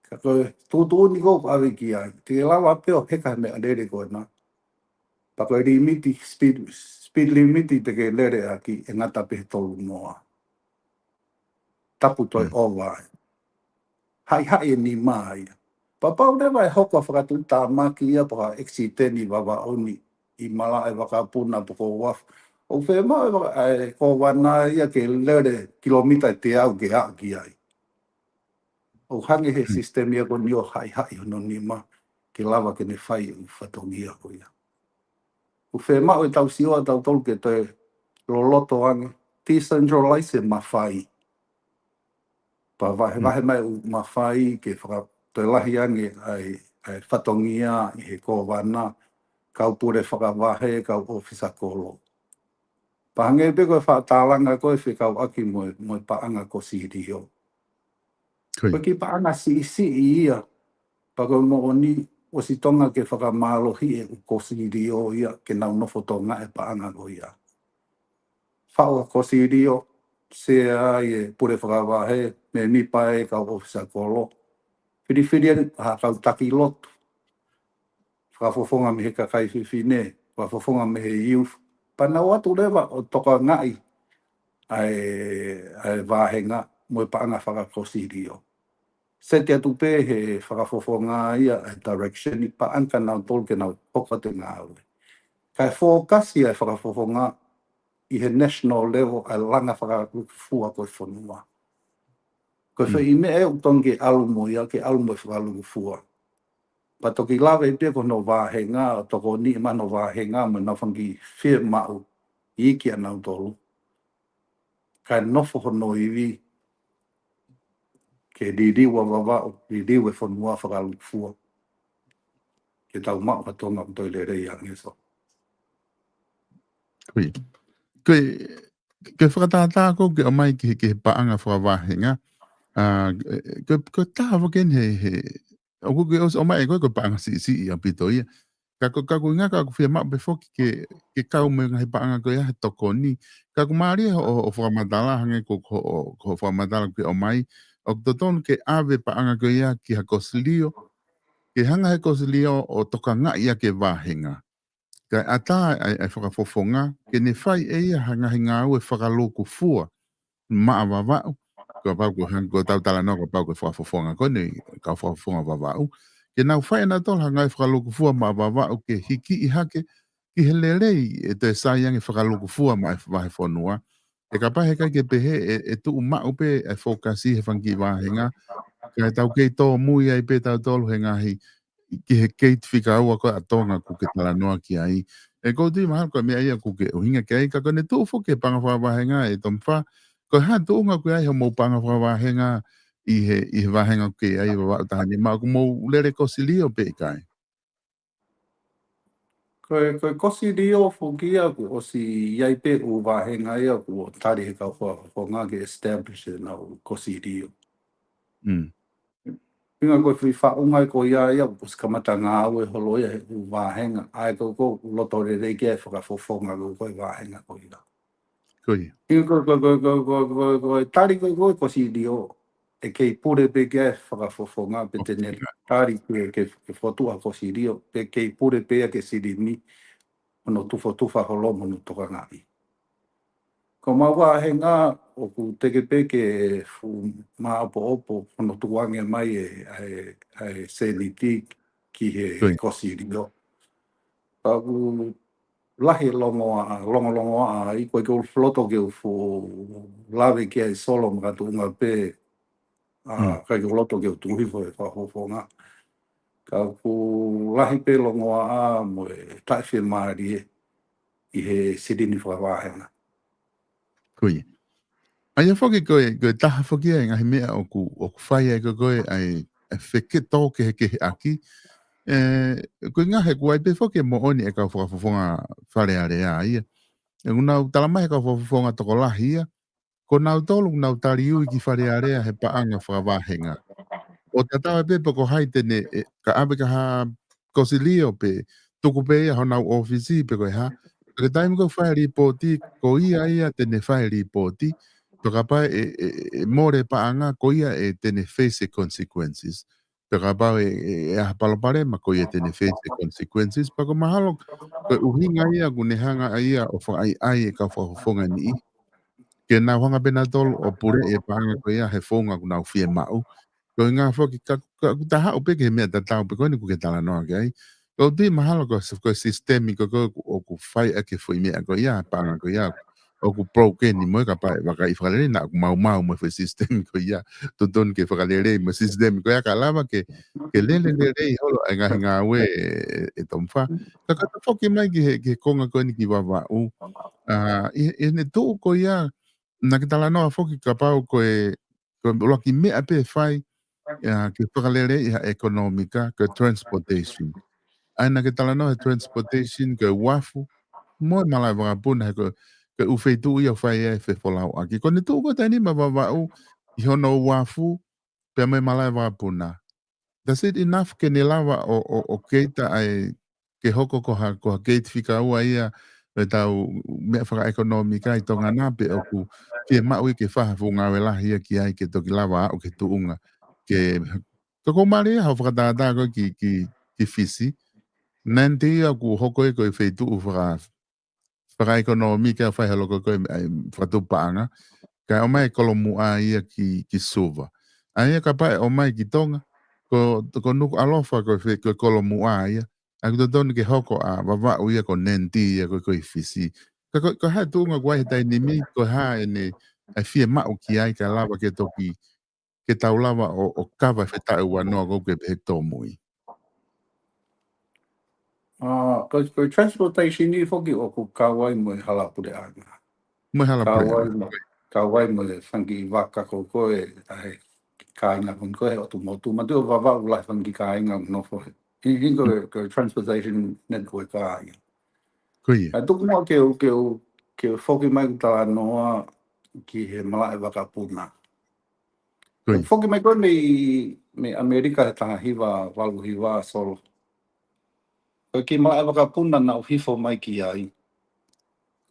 Ka ko e tuʻutuʻuni ko ē ʻoku ʻave ki ai, te ke lava pē ʻo heka he meʻalele ko ena. Pea ko e limiti, speed, speed limit te ke lele ʻaki ʻe ngata pē he tolu noa. Tapu toe ʻova ai. Haʻihaʻi e nima ia. Pea kapau leva ʻe hoko ha fakatuʻutāmaki ia pe ko ha ʻekisiteni ʻi Vavaʻu ni, ʻi malaʻe vakapuna pe ko e uafu, ʻoku fiemaʻu e vaka-, e kōvana ia ke lele kilomita ʻe teau ke aʻu ki ai. ʻOku hangē he sisitemi ia ko eni ʻoku haʻihaʻi hono nima ke lava ke ne fai e fatongia ko ia. ʻOku fiemaʻu ʻetau sio ʻa tautolu ke toe loloto ange, decentralize e mafai. Pea vahevahe mai e ʻū mafai ke faka-, toe lahi ange ʻa e, ʻa e fatongia ʻi he kōvana, kau pule fakavahe, kau ʻōfisa kolo. Pea hangē pē ko e fakatālanga ko ē fekauʻaki mo e, mo e paʻanga kosilio. Ko e kiʻi paʻanga siʻisiʻi ia, pea ko e moʻoni ʻosi Tonga ke fakamālohiʻi e ʻū kosilio ia ke nau nofo Tonga e paʻanga ko ia. Faʻu ha kosilio, sea ai e pule fakavahe, mēmipa e kau ʻōfisa kolo. Filifili ai ha kau taki lotu. fakafofonga mei he kakai fefine, fakafofonga mei he youth. Pea nau ō atu leva ʻo tokangaʻi ʻa e, ʻa e vāhenga mo e paʻanga fakakosilio. Seti atu pē he fakafofonga ia ʻa e direction ʻi paʻanga nautolu ke nau hoko atu e ngāue. Kae fōkasi ʻa e fakafofonga ʻi he national level ʻa e langa fakalūkufua ko e fonua. Ko e foʻi meʻa ʻoku totonu ke ʻalu mo ia, ke ʻalu mo e fakalūkufua. Pea toki lave pē ko hono vāhenga, ʻo tokoniʻi mai hono vāhenga, mo nau fanga kiʻi fiemaʻu iiki ʻanautolu. Kae nofo hono ivi, ke liliu ʻa Vavaʻu, liliu e fonua fakalūkufua. Ke tau maʻu ha Tonga ʻoku toe lelei ange, so. Ko ia. Ko e, ko e fakatātā ko ē ke ʻomai ki he, ki he paʻanga fakavāhenga. ʻA, ko, ko e taha foki eni he, he, ʻoku ke ʻosi ʻomai ko ē ko e paʻanga siʻisiʻi ʻaupito ia. Ka ko, ka ko e ʻuhinga ka ʻoku fiemaʻu pē foki ke, ke kau mo e ngaahi paʻanga ko ia he tokoni. Ka ʻoku mālie hoʻo, hoʻo fakamatala hangē ko, ko, ko hoʻo fakamatala ke ʻomai. ʻOku totonu ke ʻave paʻanga ko ia ki ha kosilio. Ke hanga he kosilio ʻo tokangaʻi ʻaki e vāhenga. Kae ʻatā ʻa e, ʻa e fakafofonga, ke ne fai ʻe ia ha ngaahi ngāue fakalūkufua maʻa Vavaʻu, kapau ko e hangē ko ʻetau talanoa kapau ko e fakafofonga ko eni, kau fakafofonga Vavaʻu. Ke nau fai ʻe nautolu ha ngāue fakalūkufua maʻa Vavaʻu ke hikiʻi hake ki he lelei ʻe toe sai ange fakalūkufua maʻa e vahefonua. ʻE kapau heʻikai ke pehē ʻe, ʻe tuʻu maʻu pē ʻa e fōkasi he fanga kiʻi vāhenga, kae tau kei tōmui ai pē tautolu he ngaahi ki he keiti fika ua ko ē ʻa Tonga ʻoku ke talanoa ki ai. ʻE ʻoku ou tui mahalo ko e meʻa ia ʻoku ke ʻuhinga ki ai, ka ko ʻene tuʻu foki e paʻanga fakavāhenga ʻe Tomifa, ko e hā e tuʻunga ʻoku ʻi ai hoʻomou paʻanga fakavāhenga ʻi he, ʻi he vāhenga ʻoku ke ʻi ai Vavaʻu taha nima, ʻoku mou lele kosilio pe ʻikai? Ko e, ko e kosilio foki ia ʻoku ʻosi ʻi ai pē ʻū vāhenga ia ʻoku tali he kau fakafofonga ke establish ʻenau kosilio. Mm. Pinga ko e foʻi faʻunga ko ia ia, ʻoku ʻosi kamata ngāue holo ia he ʻū vāhenga, ʻa ia ko ē ʻoku loto lelei ki ai e fakafofonga ko ē ko e vāhenga ko ia. Ko ia. Pinga ko, ko, ko e tali ko ē ko e kosilio, ʻe kei pule pē ki ai e fakafofonga pe te ne tali ke, ke, ke fokotuʻu ha kosilio, pe kei pule pē ia ke silini, hono tufotufa holo mo hono tokangaʻi. Ko ʻemau vāhenga ʻoku teke pē ke fuʻu māʻopoʻopo hono tukuange mai e, ʻa e, ʻa e sēniti ki he kosilio. Pea ʻoku lahi e longoaʻa, longolongoaʻa, ʻa ia ko e ʻikai ke u loto ke u fuʻu lave ki ai Solo makatuʻunga pē, ʻa, ʻikai ke u loto ke u tuku hifo e fakafofonga. Ka ʻoku lahi pē longoaʻa mo e taʻefiemālie ʻi he silini fakavāhenga. Ko ia. ʻA ia foki ko e, ko e taha foki ia e ngaahi meʻa ʻoku, ʻoku fai ai ko ē ko e ʻa e, ʻa e feketōkehekeheʻaki. ʻE, ko e ʻuhinga he ʻoku ʻi ai pē foki e moʻoni e kau fakafofonga Fale Alea ia. ʻE, ʻoku nau tala mai he kau fakafofonga tokolahi ia, ko nautolu ʻoku nau tali ui ki Fale Alea he paʻanga fakavāhenga. ʻO tatau ai pē pe ko hai te ne, ʻe, ka ʻave ki ha kosilio pe tuku pē ia honau ʻōfisi pe ko e hā. Ka ko e taimi ko ē ʻoku fai e līpooti, ko ia ia te ne fai e līpooti. Pe kapau ʻe, ʻe, ʻe mole paʻanga, ko ia ʻe te ne face e consequences. Pe kapau ʻe, ʻe, ʻe ʻi ai ha palopalema, ko ia te ne face e consequences. Pea ʻoku mahalo ko e ʻuhinga ia ʻoku ne hanga ʻa ia ʻo fakaʻaiʻai e kau fakafofonga ni. Ke nau hanga pē nautolu ʻo puleʻi e paʻanga ko ia he founga ʻoku nau fiemaʻu. Ko e ʻuhinga foki ka, ka, ʻoku ta haʻu pē ki he meʻa tatau pē ko eni ʻoku ke talanoa ki ai. Ka ʻoku ou tui mahalo ko e, ko e sisitemi ko ē ʻoku, ʻoku fai ʻaki e foʻi meʻa ko ia, paʻanga ko ia, ʻoku broken mo e, kapau ʻe vakai fakalelei naʻa ʻoku maumau mo e foʻi sisitemi ko ia, totonu ke fakalelei mo e sisitemi ko ia kae lava ke, ke lele lelei holo e ngaahi ngāue ʻe, ʻe Tomifa. Ka ka ta foki mai ki he, ki he konga ko eni ki Vavaʻu. ʻA, ʻi, ʻi heʻene tuʻu ko ia, naʻa ke talanoa foki kapau ko e, ko e ʻuluaki meʻa pē ʻe fai, ʻa, ke fakaleleiʻi ha ʻekonōmika, ko e transportation. ʻA ia naʻa ke talanoa he transportation, ko e uafu, mo e malaʻe vakapuna, he ko e, ko e ʻū feituʻu ia ʻoku fai ai e fefolauʻaki. Ko ʻene tuʻu ko ē taimi ni maʻa Vavaʻu, ʻi hono uafu, pea mo e malaʻe vakapuna. Does it enough ke ne lava ʻo, ʻo, ʻo keita ai ke hoko ko ha, ko ha keiti fika ua ia ʻo ʻetau meʻa fakaʻekonōmika ʻi Tonga na pe ʻoku fiemaʻu ia ke fai ha fuʻu ngāue lahi ia ki ai ke toki lava aʻu ki he tuʻunga. Ke, ka ʻoku mālie ia hoʻo fakatātā ko ē ki, ki, ki Fisi. Nadi ia ʻoku hoko ia ko e feituʻu faka-, fakaʻekonōmika ʻo fai ha loko ko e, ʻa e fakatupu paʻanga, kae ʻomai e kolomuʻa ia ki, ki Suva. ʻA ia kapau ʻe ʻomai ki Tonga, ko, ko Nukuʻalofa ko e fe-, ko e kolomuʻa ia, ʻoku totonu ke hoko ʻa Vavaʻu ia ko Nadi ia ko, ko e Fisi. Ka ko, ko e hā e tuʻunga ʻoku ʻi ai he taimi ni, ko e hā ʻene, ʻa e fiemaʻu ki ai kae lava ke toki, ke tau lava ʻo, ʻo kava e fetaʻu ua noa ko ē ke pehē tōmui. ʻA, ko, ko e transportation ni foki ʻoku kau ai mo e hala puleʻanga. Mo e hala puleʻanga. Kau ai mo, kau ai mo e fanga kiʻi vaka ko, ko e, ʻa e kāinga ko, ko e ʻotu motu. Manatuʻi ʻoku Vavaʻu lahi e fanga kiʻi kāinga ʻoku nofo he. He, he ko, ko e transportation network ʻa ia. Ko ia. ʻA tuku muʻa ke u, ke u, ke u foki mai ʻeku talanoa ki he malaʻe vakapuna. Ko ia. Foki mai ko ē mei, mei ʻAmelika he taha hiva valu hiva Solo. Ko e kiʻi malaʻe vakapuna naʻa ku hifo mai ki ai.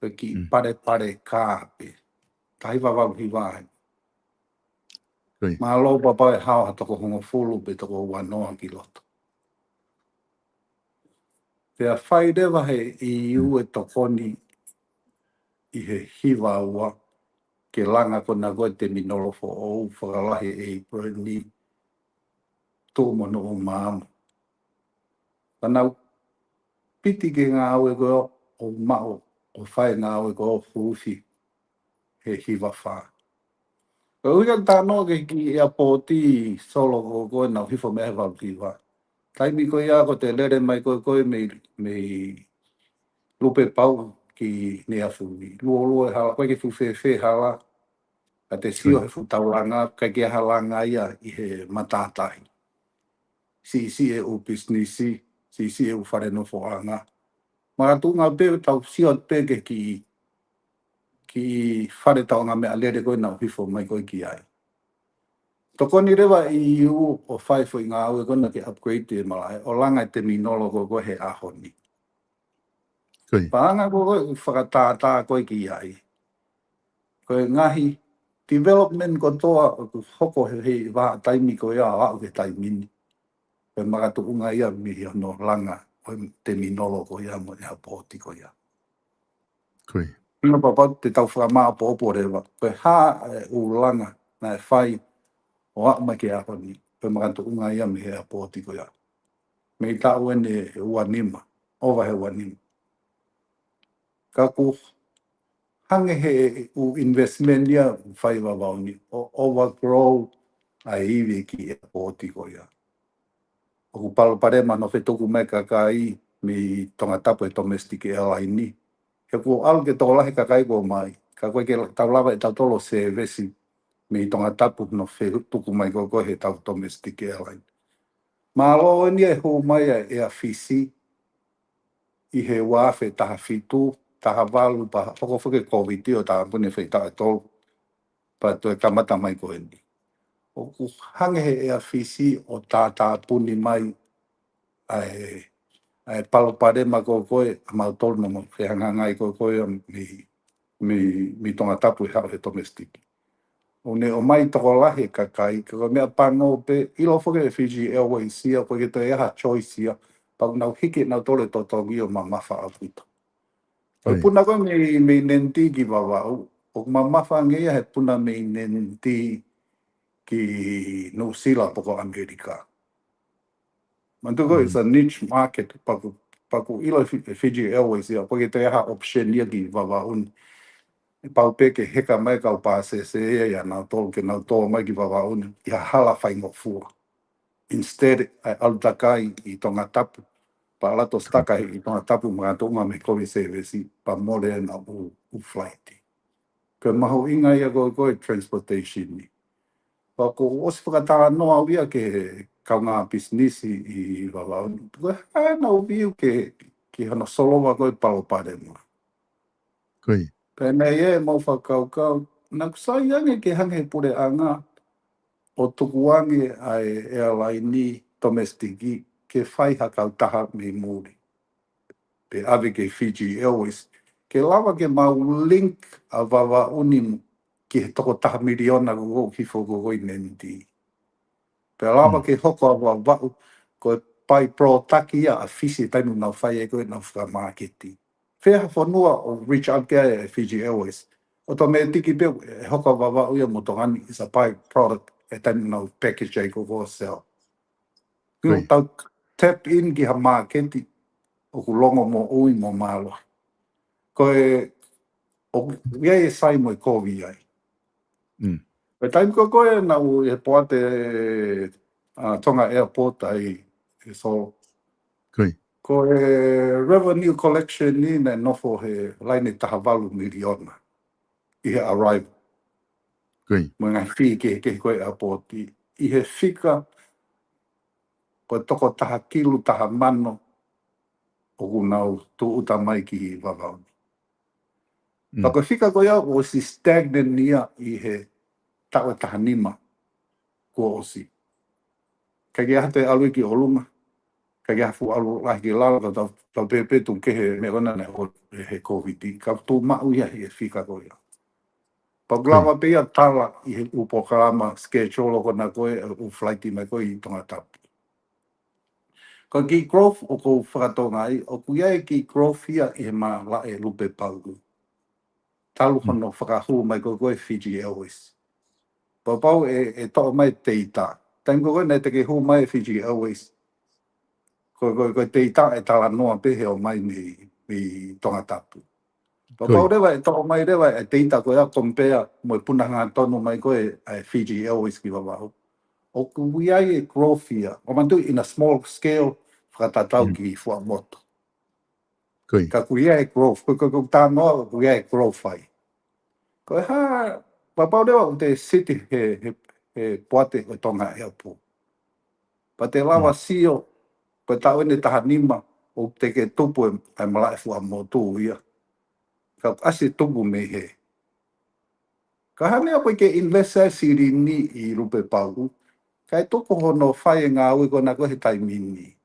Ko e kiʻi Mm. Palepale Kā pē. Taha hiva valu hiva ai. Ko ia. Mālō papa e hao ha toko hongofulu pe toko ua noa ki loto. Pea fai leva he ʻIu Mm. e tokoni ʻi he hiva ua ke langa ko ena ko e teminolo foʻou fakalahi ʻe April ni tuʻu mo Nuʻumaama. Ka naʻa ku piti ke ngāue ko ē ʻo maʻu ʻo fai ngāue ko ē ʻo huufi he hiva fā. Ko e ʻuhinga ʻeku talanoa ki he kiʻi ʻeapooti Solo ko, ko ē naʻa ku hifo mei ai he valu hiva. Taimi ko ia ko ʻete lele mai ko, ko ē mei, mei Lupepauʻu ki Nea Fuli. Luolua e hala, ʻikai ke fuʻu fēfē e hala. Ka te sio Ko ia. he fuʻu taulanga, ʻikai ke ʻi ai ha langa ia ʻi he matātahi. Siʻisiʻi e ʻū pisinisi, siʻisiʻi e ʻū fale nofoʻanga. Makatuʻunga pē tau sio pē ki he kiʻi, kiʻi fale tauʻanga meʻalele ko ē naʻa ku hifo mai ko ē ki ai. Tokoni leva e ʻIu ʻo fai e foʻi ngāue ko ena ke upgrade e malaʻe, ʻo langa e teminolo ko, ko ē he ʻaho ni. Ko ia. Paʻanga ko, ko ē ʻoku fakatātā ko ē ki ai. Ko e ngaahi development kotoa ʻoku hoko he, he vahaʻa taimi ko ia ʻo aʻu ki he taimi ni. Ko e makatuʻunga ia mei hono langa ʻo e teminolo ko ia mo e ʻeapooti ko ia. Ko ia. ʻIo papa te tau fakamāʻopoʻopo leva. Ko e hā e ʻū langa naʻe fai ʻo aʻu mai ki he ʻaho ni. Ko e makatuʻunga ia mei he ʻeapooti ko ia. Mei taʻu eni ʻe ua nima, ʻova he ua nima. Ka ʻoku hangē he ʻū investment ia ʻoku fai ʻi Vavaʻu ni, ʻo overgrow ʻa e ivi ki he ʻeapooti ko ia. ʻOku palopalema hono fetuku mai e kakai mei Tongatapu he domestic airline ni. He kuo ʻalu ke tokolahi e kakai kuo ʻomai, ka ʻoku ʻikai ke tau lava ʻe tautolu ʻo service mei Tongatapu hono fetuku mai ko, ko ē heʻetau domestic airline. Mālō eni e hū mai ʻa e Air Fisi ʻi he ua afe taha fitu, taha valu pea hoko foki e Covid ʻo tāpuni e feituʻu ʻe tolu. Pea toe kamata mai ko eni. ʻOku hangē he Air Fisi ʻo tātāpuni mai ʻa e, ʻa e palopalema ko, ko ē ʻa mautolu naʻa mau fehangahangai ko, ko ē mei, mei, mei Tongatapu ʻi he haʻu he domestic. ʻO ne ʻomai tokolahi e kakai, ka ko e meʻa pango pē, ʻilo foki ʻe Fiji Airways ia, ʻoku ʻikai ke toe ʻi ai ha choice ia, pea ʻoku nau hiki ʻe nautolu e totongi ʻo mamafa ʻaupito. Ko e Right. puna ko ē mei, mei Nadi ki Vavaʻu, ʻoku mamafa ange ia he puna mei Nadi ki Nuʻusila pe ko ʻAmelika. Manatuʻi ko e, Mm. it's a niche market, pea ʻoku, pea ʻoku ʻilo ʻe Fi-, ʻe Fiji Airways ia, ʻoku ʻikai ke toe ʻi ai ha option ia ki Vavaʻu ni. ʻE pau pē ke heka mai e kau pāsese ia ʻia nautolu ke nau tō mai ki Vavaʻu ni, ʻi ha hala faingofua. Instead, ʻe ʻalu takai ʻi Tongatapu, pea ʻalu atu ʻo stuck ai ʻi Tongatapu makatuʻunga mei he kovi service, pea mole ʻena ʻū, ʻū flight. Ko e mahuʻinga ia ko, ko e transportation ni. Pea ʻoku ou ʻosi fakatalanoa au ia ki he kaungā pisinisi ʻi Vavaʻu ni. Ko e hā ʻenau view ki, ki hono solova ko e palopalema. Ko ia. Pea naʻe ʻi ai ʻemau fakakaukau, naʻa ku sai ange ke hangē he puleʻanga ʻo tuku ange ʻa e airline ni domestic ke fai ha kautaha mei muli. Pe ʻave ki he Fiji Airways. Ke lava ke mau link ʻa Vavaʻu ni ki he toko taha miliona ko ē ʻoku hifo ko ē ʻi Nadi. Pea lava Mm. ke hoko ʻa Vavaʻu ko e by-product ia ʻa Fisi taimi ʻoku nau fai ai ko ē ʻenau fakamāketi. Fē ha fonua ʻoku reach out ki ai ʻa e Fiji Airways, automatic pē ʻe hoko ʻa Vavaʻu ia mo Tonga ni is a by-product ʻa e taimi ʻoku nau package ai ko ē ʻo sell. Ko ia. Tau tap in ki ha māketi ʻoku longomoʻui mo mālohi. Ko e, ʻoku ʻi ai e sai mo e kovi ai. Mm. Ko e taimi ko ē naʻa ku ʻi he poate ʻa Tonga Airport ai, ʻe Solo. Ko ia. Ko e revenue collection ni naʻe nofo he laine taha valu miliona ʻi he arrival. Ko ia. Mo e ngaahi fee kehekehe ko ē ʻa e airport ʻi, ʻi he fika ko e toko taha kilu taha mano ʻoku nau tūʻuta mai ki Vavaʻu ni. Mm. Pea ko e fika ko ia ʻoku ʻosi stagnant ia ʻi he taʻu ʻe taha nima kuo ʻosi. ʻIkai ke ʻi ai ha toe ʻalu ia ki ʻolunga, ʻikai ke ʻi ai ha fuʻu ʻalu lahi ki lalo, ka tau, tau pehē pē tuku kehe e meʻa ko ena naʻe hoko he, he COVID, ka tuʻu maʻu ia he fika ko ia. Pea ʻoku lava pē ia ʻo tala ʻi he ʻū polokalama schedule ko ena ko ē ʻū flight mai ko ē ʻi Tongatapu. Ko e kiʻi growth ʻoku ou fakatokangaʻi, ʻoku ʻi ai e kiʻi growth ia ʻi he malaʻe Lupepauʻu. Talu hono fakahū mai ko ē ʻa e Fiji Airways. Pea kapau ʻe, ʻe toʻo mai e data. Taimi ko ē naʻe teʻeki hū mai e Fiji Airways, ko, ko, ko e data ʻe talanoa pē he ō mai mei, mei Tongatapu. Pea kapau leva ʻe toʻo mai leva e data ko ia compare mo e puna hangatonu mai ko ē ʻa e Fiji Airways ki Vavaʻu, ʻoku ʻi ai e growth ia. ʻOku manatuʻi in a small scale, fakatatau ki Fuaʻamotu. Ko ia. Ka ʻoku ʻi ai e growth, ko, ko, ko e talanoa ʻoku ʻi ai e growth ai. Ko e hā, pea kapau leva ʻoku te siti he, he, he poate ʻo Tonga Airport, pea te lava sio, ko e taʻu eni ʻe taha nima ʻoku teʻeki tupu e, e malaʻe Fuaʻamotu ia. Ka ʻoku ʻasi tupu mei hē. Ka hangē ʻoku ʻikai ke invest ai e silini ʻi Lupepauʻu, kae tuku hono fai e ngāue ko ena ko ē he taimi ni,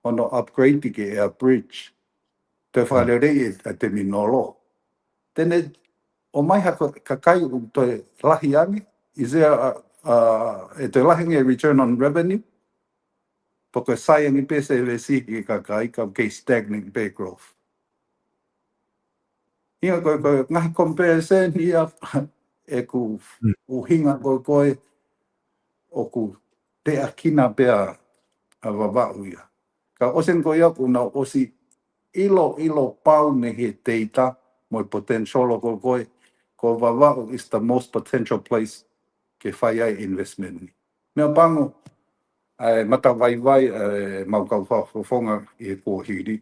hono upgrade ki he air bridge, toe fakaleleiʻi e, e terminal. Te ne ʻomai ha ko, kakai ʻoku toe lahi ange, is there a, a, ʻe toe lahi ange e return on revenue? Pe ko e sai ange pē e service ki he kakai, ka ʻoku kei stagnant pē e growth. ʻIa ko, ko e ngaahi comparison ia ʻeku ʻuhinga ko ē ko ē ʻoku teʻeki na pea ʻa Vavaʻu ia. Ka ʻosi eni ko ia ʻoku nau ʻosi ʻilo, ʻilo pau mei he data mo e potential ko ē ko ē, ko Vavaʻu is the most potential place ke fai ai e investment ni. Meʻapango, ʻa e matavaivai, ʻa e mau kau fakafofonga ʻi he kuohili,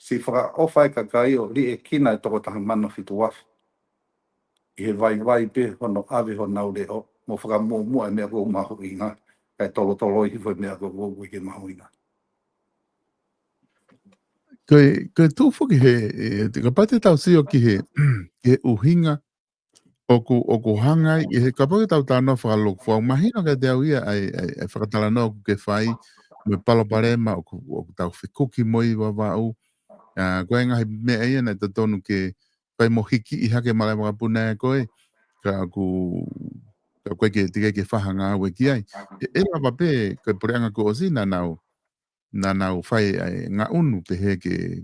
siʻi fakaʻofa e kakai ʻo liʻekina e toko taha mano fitu afe ʻi he vaivai pē hono ʻave honau leʻo, mo fakamuʻomuʻa e meʻa ʻoku mahuʻinga, kae tolotoloi hifo e meʻa ʻoku ʻikai ke mahuʻinga. Ko e, ko e tuʻu foki he, e, kapau te tau sio ki he, ki he ʻuhinga ʻoku, ʻoku hanga ai, ʻi he kapau ke tau talanoa fakalūkufua, ʻoku mahino kiate au ia ʻa e, ʻa e, ʻa e fakatalanoa ʻoku ke fai, mo e palopalema ʻoku, ʻoku tau fekuki mo ia ʻi Vavaʻu. ʻA, ko e ngaahi meʻa ia naʻe totonu ke fai mo hikiʻi hake e malaʻe vakapuna ʻa e ko ē, ka ʻoku, ka ʻoku ʻikai ke, teʻeki ke fai ha ngāue ki ai. ʻE, ʻe lava pē, ko e puleʻanga kuo ʻosi naʻa nau, naʻa nau fai ʻa e ngaʻunu pehē ke,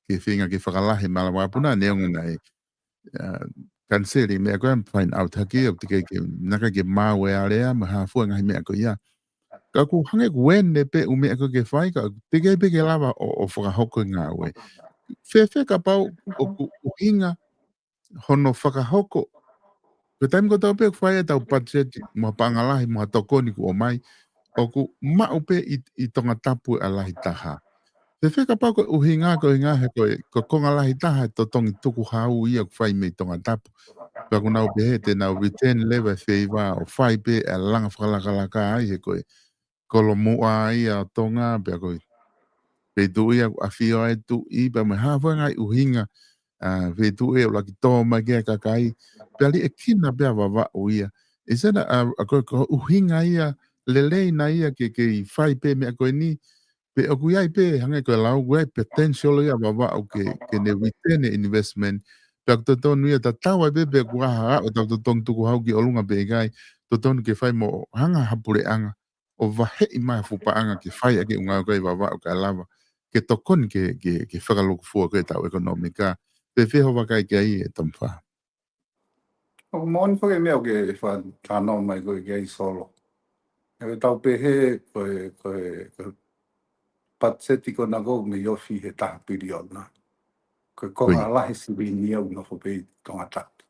ke feinga ke fakalahi e malaʻe vakapuna, neongo naʻe, ʻa, kaniseli e meʻa ko ē, find out hake ʻoku teʻeki ke, naʻe ʻikai ke maau e alea, mo e hā fua e ngaahi meʻa ko ia. Ka ʻoku hangē ʻoku ʻene pē ʻū meʻa ko ē ke fai, ka ʻoku teʻeki pē ke lava ʻo, ʻo fakahoko e ngāue. Fēfē kapau ʻoku ʻuhinga hono fakahoko. Ko e taimi kotoa pē ʻoku fai ʻetau budget mo ha paʻanga lahi mo ha tokoni kuo ʻomai, ʻoku maʻu pē ʻi, ʻi Tongatapu ʻa e lahi taha. Fēfē kapau ko e ʻuhinga, ko e ʻuhinga he ko e, ko e konga lahi taha e totongi tukuhau ia ʻoku fai mei Tongatapu. Pea ʻoku nau pehē te nau return leva e feiva ʻo fai pē e langa fakalakalaka ai he ko e kolomuʻa ia ʻo Tonga, pea ko e feituʻu ia ʻoku ʻafio ai e tuʻi, pea mo e hā fua e ngaahi ʻuhinga, ʻa, feituʻu ia ʻoku ʻuluaki tō mai ki ai e kakai, pea liʻekina pē ʻa Vavaʻu ia. ʻIo, ʻa, ʻa, ko, ko e ʻuhinga ia lelei na ia ke, ke fai pē e meʻa ko eni, pe ʻoku ʻi ai pē, hangē ko e lau, ʻoku ʻi ai e potential ia ʻa Vavaʻu ke, ke ne return e investment, pea ʻoku totonu ia tatau ai pē pe ʻoku ʻi ai ha ʻalu ʻo tau totongi tukuhau ki ʻolunga pe ʻikai, totonu ke fai mo hanga ha puleʻanga ʻo vaheʻi mai ha fuʻu paʻanga ke fai ʻaki e ngāue ko ē ʻa Vavaʻu kae lava ke tokoni ki he, ki he, ki he fakalūkufua ko ē ʻetau ʻekonōmika. Pe fēfē hoʻo vakai ki ai, ʻe Tomifa? ʻOku moʻoni foki e meʻa ʻoku ke fakatalanoa mai ko ē ki ai, Solo. ʻE tau pehē ko e, ko e, ko e patiseti ko ena ʻoku mei ofi he taha piliona. Ko e konga lahi silini ia ʻoku nofo pē ʻi Tongatapu.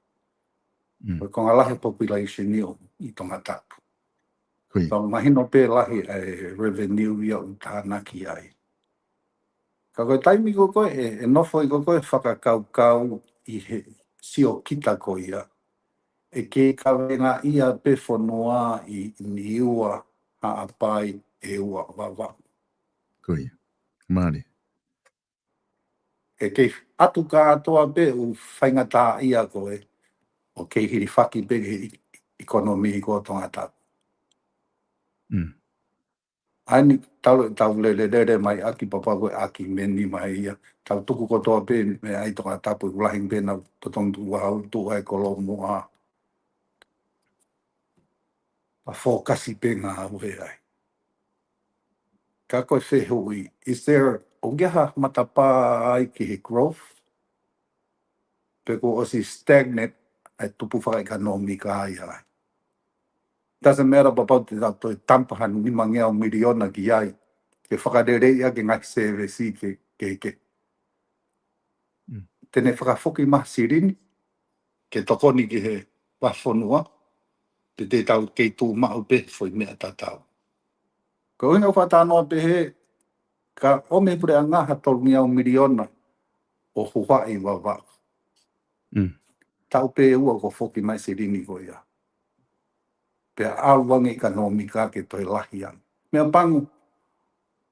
Mm. Ko e konga lahi population ia ʻi Tongatapu. Ko ia. Pea mahino pē lahi e revenue ia ʻoku tānaki ai. Ka ko e taimi ko ē ʻe, ʻe nofo ai ko ē e fakakaukau ʻi he siokita ko ia, ʻe kei kavengaʻia pē fonua ʻi Niua, Haʻapai, ʻEua, Vavaʻu. Ko ia. Mālie. ʻE kei ʻatu kātoa pē ʻū faingataʻaʻia ko ē, ʻo kei hilifaki pē ki he ʻi-, ʻekonōmika ʻo Tongatapu. Mm. ʻA eni tau, tau lele, lele mai ʻaki papa ko e ʻakimeni mai ia. Tau tuku kotoa pē meʻa ʻi Tongatapu, ʻoku lahi pē ʻenau totonu tuʻu au, tuʻu ai Kolomoa. ʻA fokasi pē ngāue ai. Ka ko e fehuʻi, is there, ʻoku ʻi ai ha matapā ai ki he growth? Pe kuo ʻosi stagnant e tupu fakaʻekonōmika ia ai? Doesn't matter about the, the tampa ha nimangeau miliona ki ai, ke fakaleleiʻi ʻaki e ngaahi sēvesi ke, ke, ke. Mm. Te ne fakafoki mai ha silini ke tokoni ki he vahefonua, pe te tau kei tuʻu maʻu pē foʻi meʻa tatau. Ko e ʻuhinga ʻoku fakatalanoa pehē, ka ʻomi ʻe he puleʻanga ha tolungeau miliona ʻo huhaʻi Vavaʻu. Mm. Taʻu pē ʻe ua kuo foki mai e silini ko ia. Pea ʻalu ange e ʻekonōmika ke toe lahi ange. Meʻapango,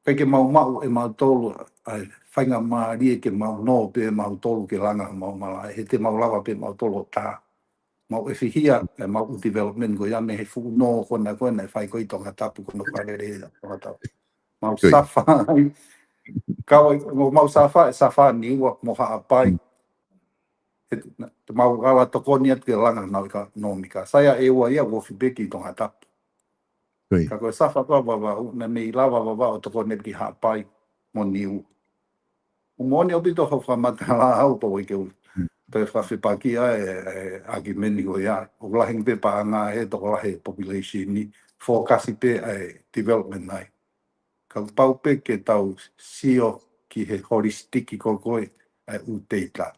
ʻikai ke mau maʻu ʻe mautolu ʻa e faingamālie ke mau nō pē mautolu ke langa homau malaʻe, he te mau lava pē mautolu ʻo tā. Mau ʻefihia ʻemau development ko ia mei he fuʻu nō ko ena ko ena ʻe fai ko ē ʻi Tongatapu, ko hono fakalele ʻa Tongatapu. Mau Ko ia. safa ai. Kau ai, mau, mau safa, ʻe safa Niua mo Haʻapai. Mm. He te, te mau ala tokoni atu ke langa honau ʻekonōmika. Sai ʻa ʻEua ia ʻoku ofi pē ki Tongatapu. Ko ia. Ka ko e safa ko ē ʻa Vavaʻu, naʻe mei lava Vavaʻu ʻo tokoni ki Haʻapai mo Niua. ʻOku moʻoni ʻaupito hoʻo fakamatala, ʻoku pau ke u Mm. toe fakafepakiʻi ʻa e, e ʻakimeni ko ia. ʻOku lahi pē paʻanga he tokolahi e population ni, fokasi pē ʻa e development ai. Ka ʻoku pau pē ke tau sio ki he holistic ko ē ʻa e ʻū data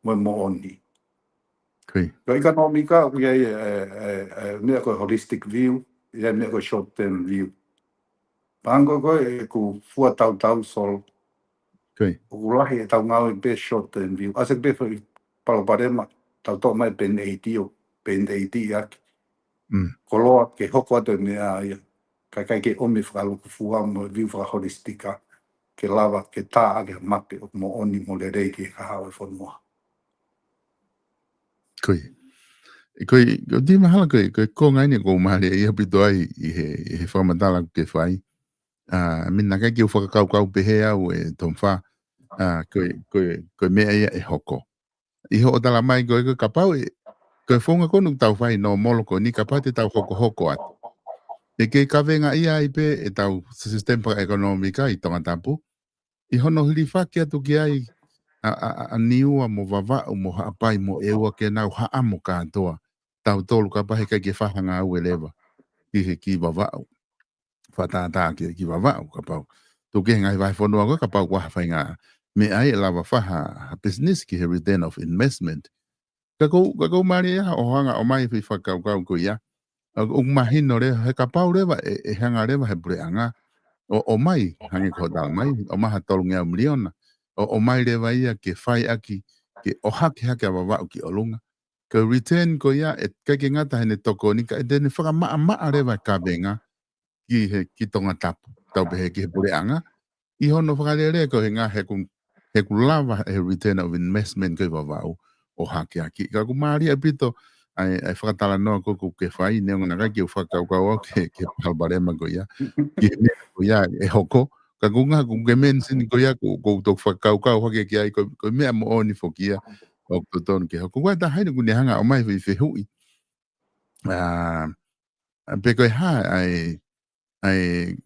mo e moʻoni. Ko ia. Ko e ʻekonōmika, ʻoku ʻi ai e, e, e, e meʻa ko e holistic view, ʻi ai e meʻa ko e short term view. Pea ko ē ʻoku fua tautau, Solo. Ko ia. ʻOku lahi ʻetau ngāue pē short term view. ʻAse pē foʻi palopalema, tau toʻo mai Band-Aid ʻo Band-Aid ʻaki. Mm. Koloa ke hoko atu e meʻa ia. Kae ʻikai ke ʻomi e fakalūkufua mo e view fakaholistika ke lava ke tā ʻaki ha mape ʻoku moʻoni mo lelei ki he kahaʻu e fonua. Ko ia. Ko ia, ko e timi hala ko ia, ko e konga eni ʻoku ou mālieʻia ʻaupito ai ʻi he, ʻi he fakamatala ʻoku ke fai. ʻA, meʻa naʻe ʻikai ke u fakakaukau pehē au, ʻe Tomifa. ʻA, ko e, ko e, ko e meʻa ia ʻe hoko. ʻI hoʻo tala mai ko ē, ko e kapau ʻe, ko e founga ko eni ʻoku tau fai nōmolo ko eni, kapau te tau hokohoko atu, ʻe kei kavengaʻia ai pē ʻetau system fakaʻekonōmika ʻi Tongatapu, ʻi hono hilifaki atu ki ai ʻa, ʻa, ʻa, ʻa Niua mo Vavaʻu mo Haʻapai mo ʻEua ke nau haʻamo kātoa, tautolu kapau he ʻikai ke fai ha ngāue leva ki he, ki Vavaʻu. Fakatātā ki, ki Vavaʻu, kapau. Tuku ki he ngaahi vahefonua ko ē, kapau ʻoku ʻi ai ha faʻahinga meʻa ai ʻe lava fai ha, ha business ki he return of investment. Ka ʻoku ou, ka ʻoku ou mālieʻia hoʻo hanga ʻo ʻomai e foʻi fakakaukau ko ia. ʻA, ʻoku mahino leva, he kapau leva ʻe, ʻe hanga leva he puleʻanga ʻo, ʻomai, hangē ko hoʻo tala mai, ʻomai ha tolungeau miliona, ʻo, ʻomai leva ia ke fai ʻaki, ke ʻohake hake ʻa Vavaʻu ki ʻolunga. Ko e return ko ia, ʻe ʻikai ke ngata heʻene tokoni, ka ʻe te ne fakamaʻamaʻa leva e kavenga ki he, ki Tongatapu, tau pehē ki he puleʻanga, ʻi hono fakalele ko e ʻuhinga he ʻoku, he ʻoku lava e return of investment ko ē ʻi Vavaʻu ʻo hakeakiʻi. Ka ʻoku mālie ʻaupito ʻa e, ʻa e fakatalanoa ko ē ʻoku ke fai, neongo naʻe ʻikai ke u fakakaukau au ki he, ki he palopalema ko ia, ki he meʻa ko ia ʻe hoko. Ka ʻoku ou hanga ʻo ke mention ko ia, ʻoku, ʻoku ou toki fakakaukau hake ki ai, ko, ko e meʻa moʻoni foki ia ʻoku totonu ke hoko. Ko e taha eni ʻoku ne hanga ʻo ʻomai e foʻi fehuʻi. ʻA, pe ko e hā ʻa e, ʻAi,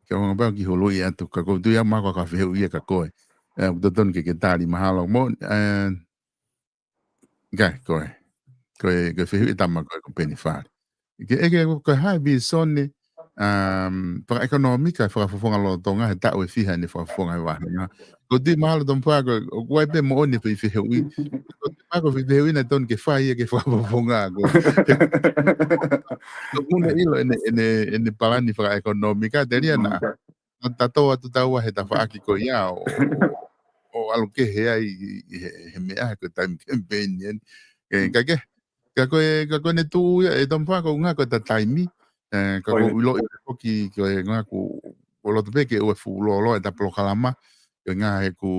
ke ʻoange pē au ki holo ia atu, ka ʻoku ou tui au mahalo ko e fehuʻi ia kia koe. ʻE, ʻoku totonu ke ke tali mahalo. Mo, ʻe, ka, ko e, ko e, ko e fehuʻi ʻa e tama ko ē ko Peni Fale. Ke, ʻe, ke, ko e hā e vīsone, um, fakaʻekonōmika, fakafofonga lolotonga, he taʻu ʻe fiha ʻene fakafofonga he vāhenga. ʻOku ou tui mahalo Tongifā, ko, ʻoku ʻi ai pē moʻoni e foʻi fehuʻi. ʻOku ou tui mahalo ko e foʻi fehuʻi naʻe totonu ke fai ia ke fakafofonga, ko. ʻOku ne ʻilo ʻene, ʻene, ʻene palani fakaʻekonōmika, telia naʻa, naʻa ta tō atu taua he tafaʻaki ko ia ʻo, ʻo, ʻo ʻalu kehe ai ʻi, ʻi he, he meʻa, ko e taimi kemipeini eni. ʻE, ka ke, ka ko e, ka ko ʻene tuʻu ia, ʻe Tongifā, ko e ʻuhinga ko ʻeta taimi, ʻe, ka ʻoku ou ʻiloʻi foki ko e ʻuhinga ʻoku, ʻoku ou loto pē ke ʻoua ʻe fuʻu lōloa ʻeta polokalama, ko e ʻuhinga he ʻoku,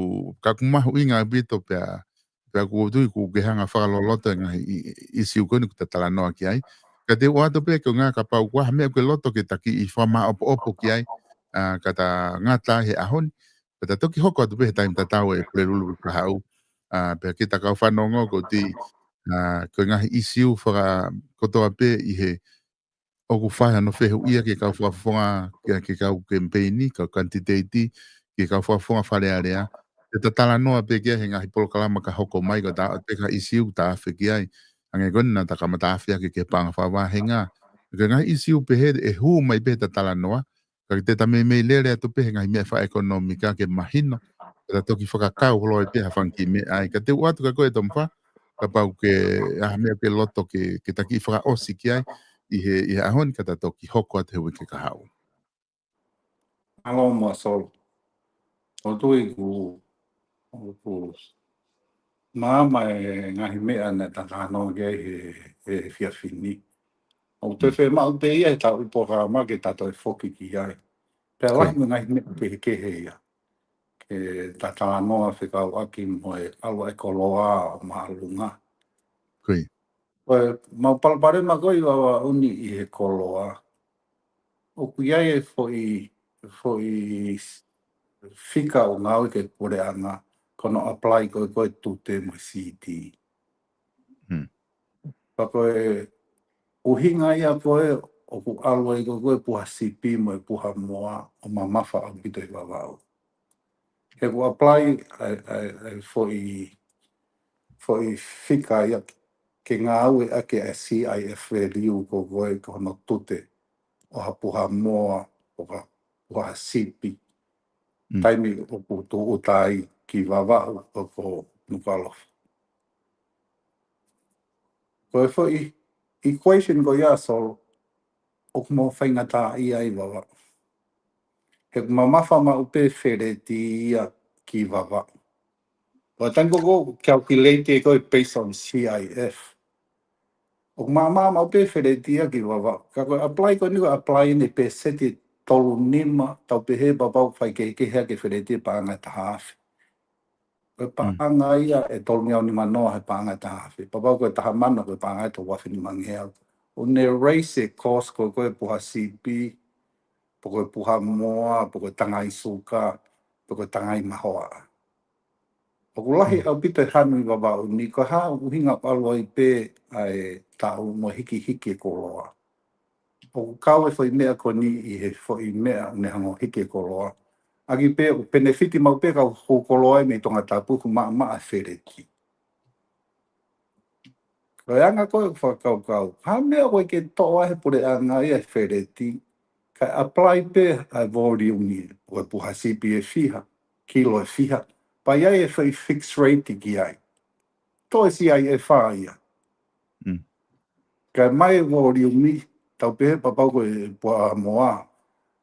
ka ʻoku mahuʻinga ʻaupito pea, pea ʻoku ou tui ʻoku ke hanga fakaloloto e ngaahi ʻi, ʻi, ʻīsiu ko eni ʻoku ta talanoa ki ai. Ka te u ʻoatu pē ko e ʻuhinga kapau ʻoku ʻi ai ha meʻa ʻoku ke loto ke ta kiʻi fakamaʻopoʻopo ki ai, ʻa, ka ta ngata he ʻaho ni, ka ta toki hoko atu pē he taimi tatau ʻe Pulelulu Kahaʻu, ʻa, pea ke ta kau fanongo ʻoku ou tui, ʻa, ko e ngaahi ʻīsiu fakakotoa pē ʻi he ʻoku fai hano fehuʻia ki he kau fakafofonga, ki he, ki he kau kemipeini, kau kanititeiti, ki he kau fakafofonga Fale Alea. Te ta talanoa pē ki ai he ngaahi polokalama ka hoko mai, ko ʻeta ʻoatu pē ha ʻīsiu ta afe ki ai. Hangē ko eni naʻa ta kamata afe ʻaki ki he paʻanga fakavāhenga. Ko e ngaahi ʻīsiu pehē ʻe hū mai pē heʻeta talanoa, ka te ta meimei lele atu pē he ngaahi meʻa fakaʻekonōmika ke mahino, ka ta toki fakakau holo ai pē ha fanga kiʻi meʻa ai. Ka te u ʻoatu kia koe Tongifā, kapau ʻoku ʻi ai ha meʻa ʻoku ke loto ke, ke ta kiʻi fakaʻosi ki ai ʻi he, ʻi he ʻaho ni ka ta toki hoko atu he uike kahaʻu. Mālō muʻa Solo. ʻOku ou tui ʻoku, ʻoku maama e ngaahi meʻa naʻa ta talanoa ki ai he, he efiafi ni. ʻOku toe fiemaʻu pē ia he taʻu polokalama ke ta toe foki ki ai. Pea lahi mo e ngaahi meʻa kehekehe ia ke ta talanoa fekauʻaki mo e ʻalu ʻa e koloa ʻo māʻolunga. Ko e mau palopalema ko ē ʻi Vavaʻu ni ʻi he koloa. ʻOku ʻi ai e foʻi, foʻi fika ʻoku ngāueʻaki ʻe he puleʻanga, ko hono apply ko ē ko e tute mo e CD. Pea ko e ʻuhinga ia ko ē ʻoku ʻalu ai ko ē ko e puha sipi mo e puha moa ʻo mamafa ʻaupito ʻi Vavaʻu. He ʻoku apply ʻa e, ʻa e, ʻa e foʻi, foʻi fika ia ke ngāueʻaki ʻa e CIF value ko ē ko hono tute ʻo ha puha moa, ʻo ha puha sipi. Taimi ʻoku tūʻuta ai ki Vavaʻu ʻo ko Nukuʻalofa. Ko e foʻi equation ko ia Solo, ʻoku mau faingataʻaʻia ai ʻi Vavaʻu. He ʻoku mamafa maʻu pē feleti ia ki Vavaʻu. Ko e taimi ko ē ʻoku calculate ko ē based on CIF. ʻOku maama maʻu pē feleti ia ki Vavaʻu. Ka ko e apply ko eni ko e apply ʻene peseti ʻe tolu nima, tau pehē kapau ʻoku faikehekehe ʻa e feleti ʻe paʻanga ʻe taha afe. Ko e paʻanga ia ʻe tolungeau nima noa he paʻanga ʻe taha afe. Kapau ko e taha mano ko e paʻanga ʻe tolu afe nima ngeau. ʻOku ne raise e cost ko ē ko e puha sipi, pe ko e puha moa, pe ko e tangai suka, pe ko e tangai mahoaʻa. ʻOku lahi ʻaupito e hanu ʻi Vavaʻu ni, ko e hā ʻuhinga ʻoku ʻalu ai pē ʻa e taʻu mo e hikihiki e koloa. ʻOku kau e foʻi meʻa ko eni ʻi he foʻi meʻa ʻoku ne hanga ʻo hiki e koloa. ʻAki pē ʻoku penefiti maʻu pē kau hū koloa mei Tongatapu ʻoku maʻamaʻa feleti. Ko e anga ko ē ʻoku fakakaukau, ha meʻa ʻoku ʻikai ke toʻo ʻe he puleʻanga ia e feleti, kae apply pē ʻa e volume ʻo e puha sipi ʻe fiha, kilo ʻe fiha, pea ʻi ai e foʻi fixed rate ki ai. Toe CIF ia. Kae ʻomai e volume, tau pehē kapau ko e puha moa,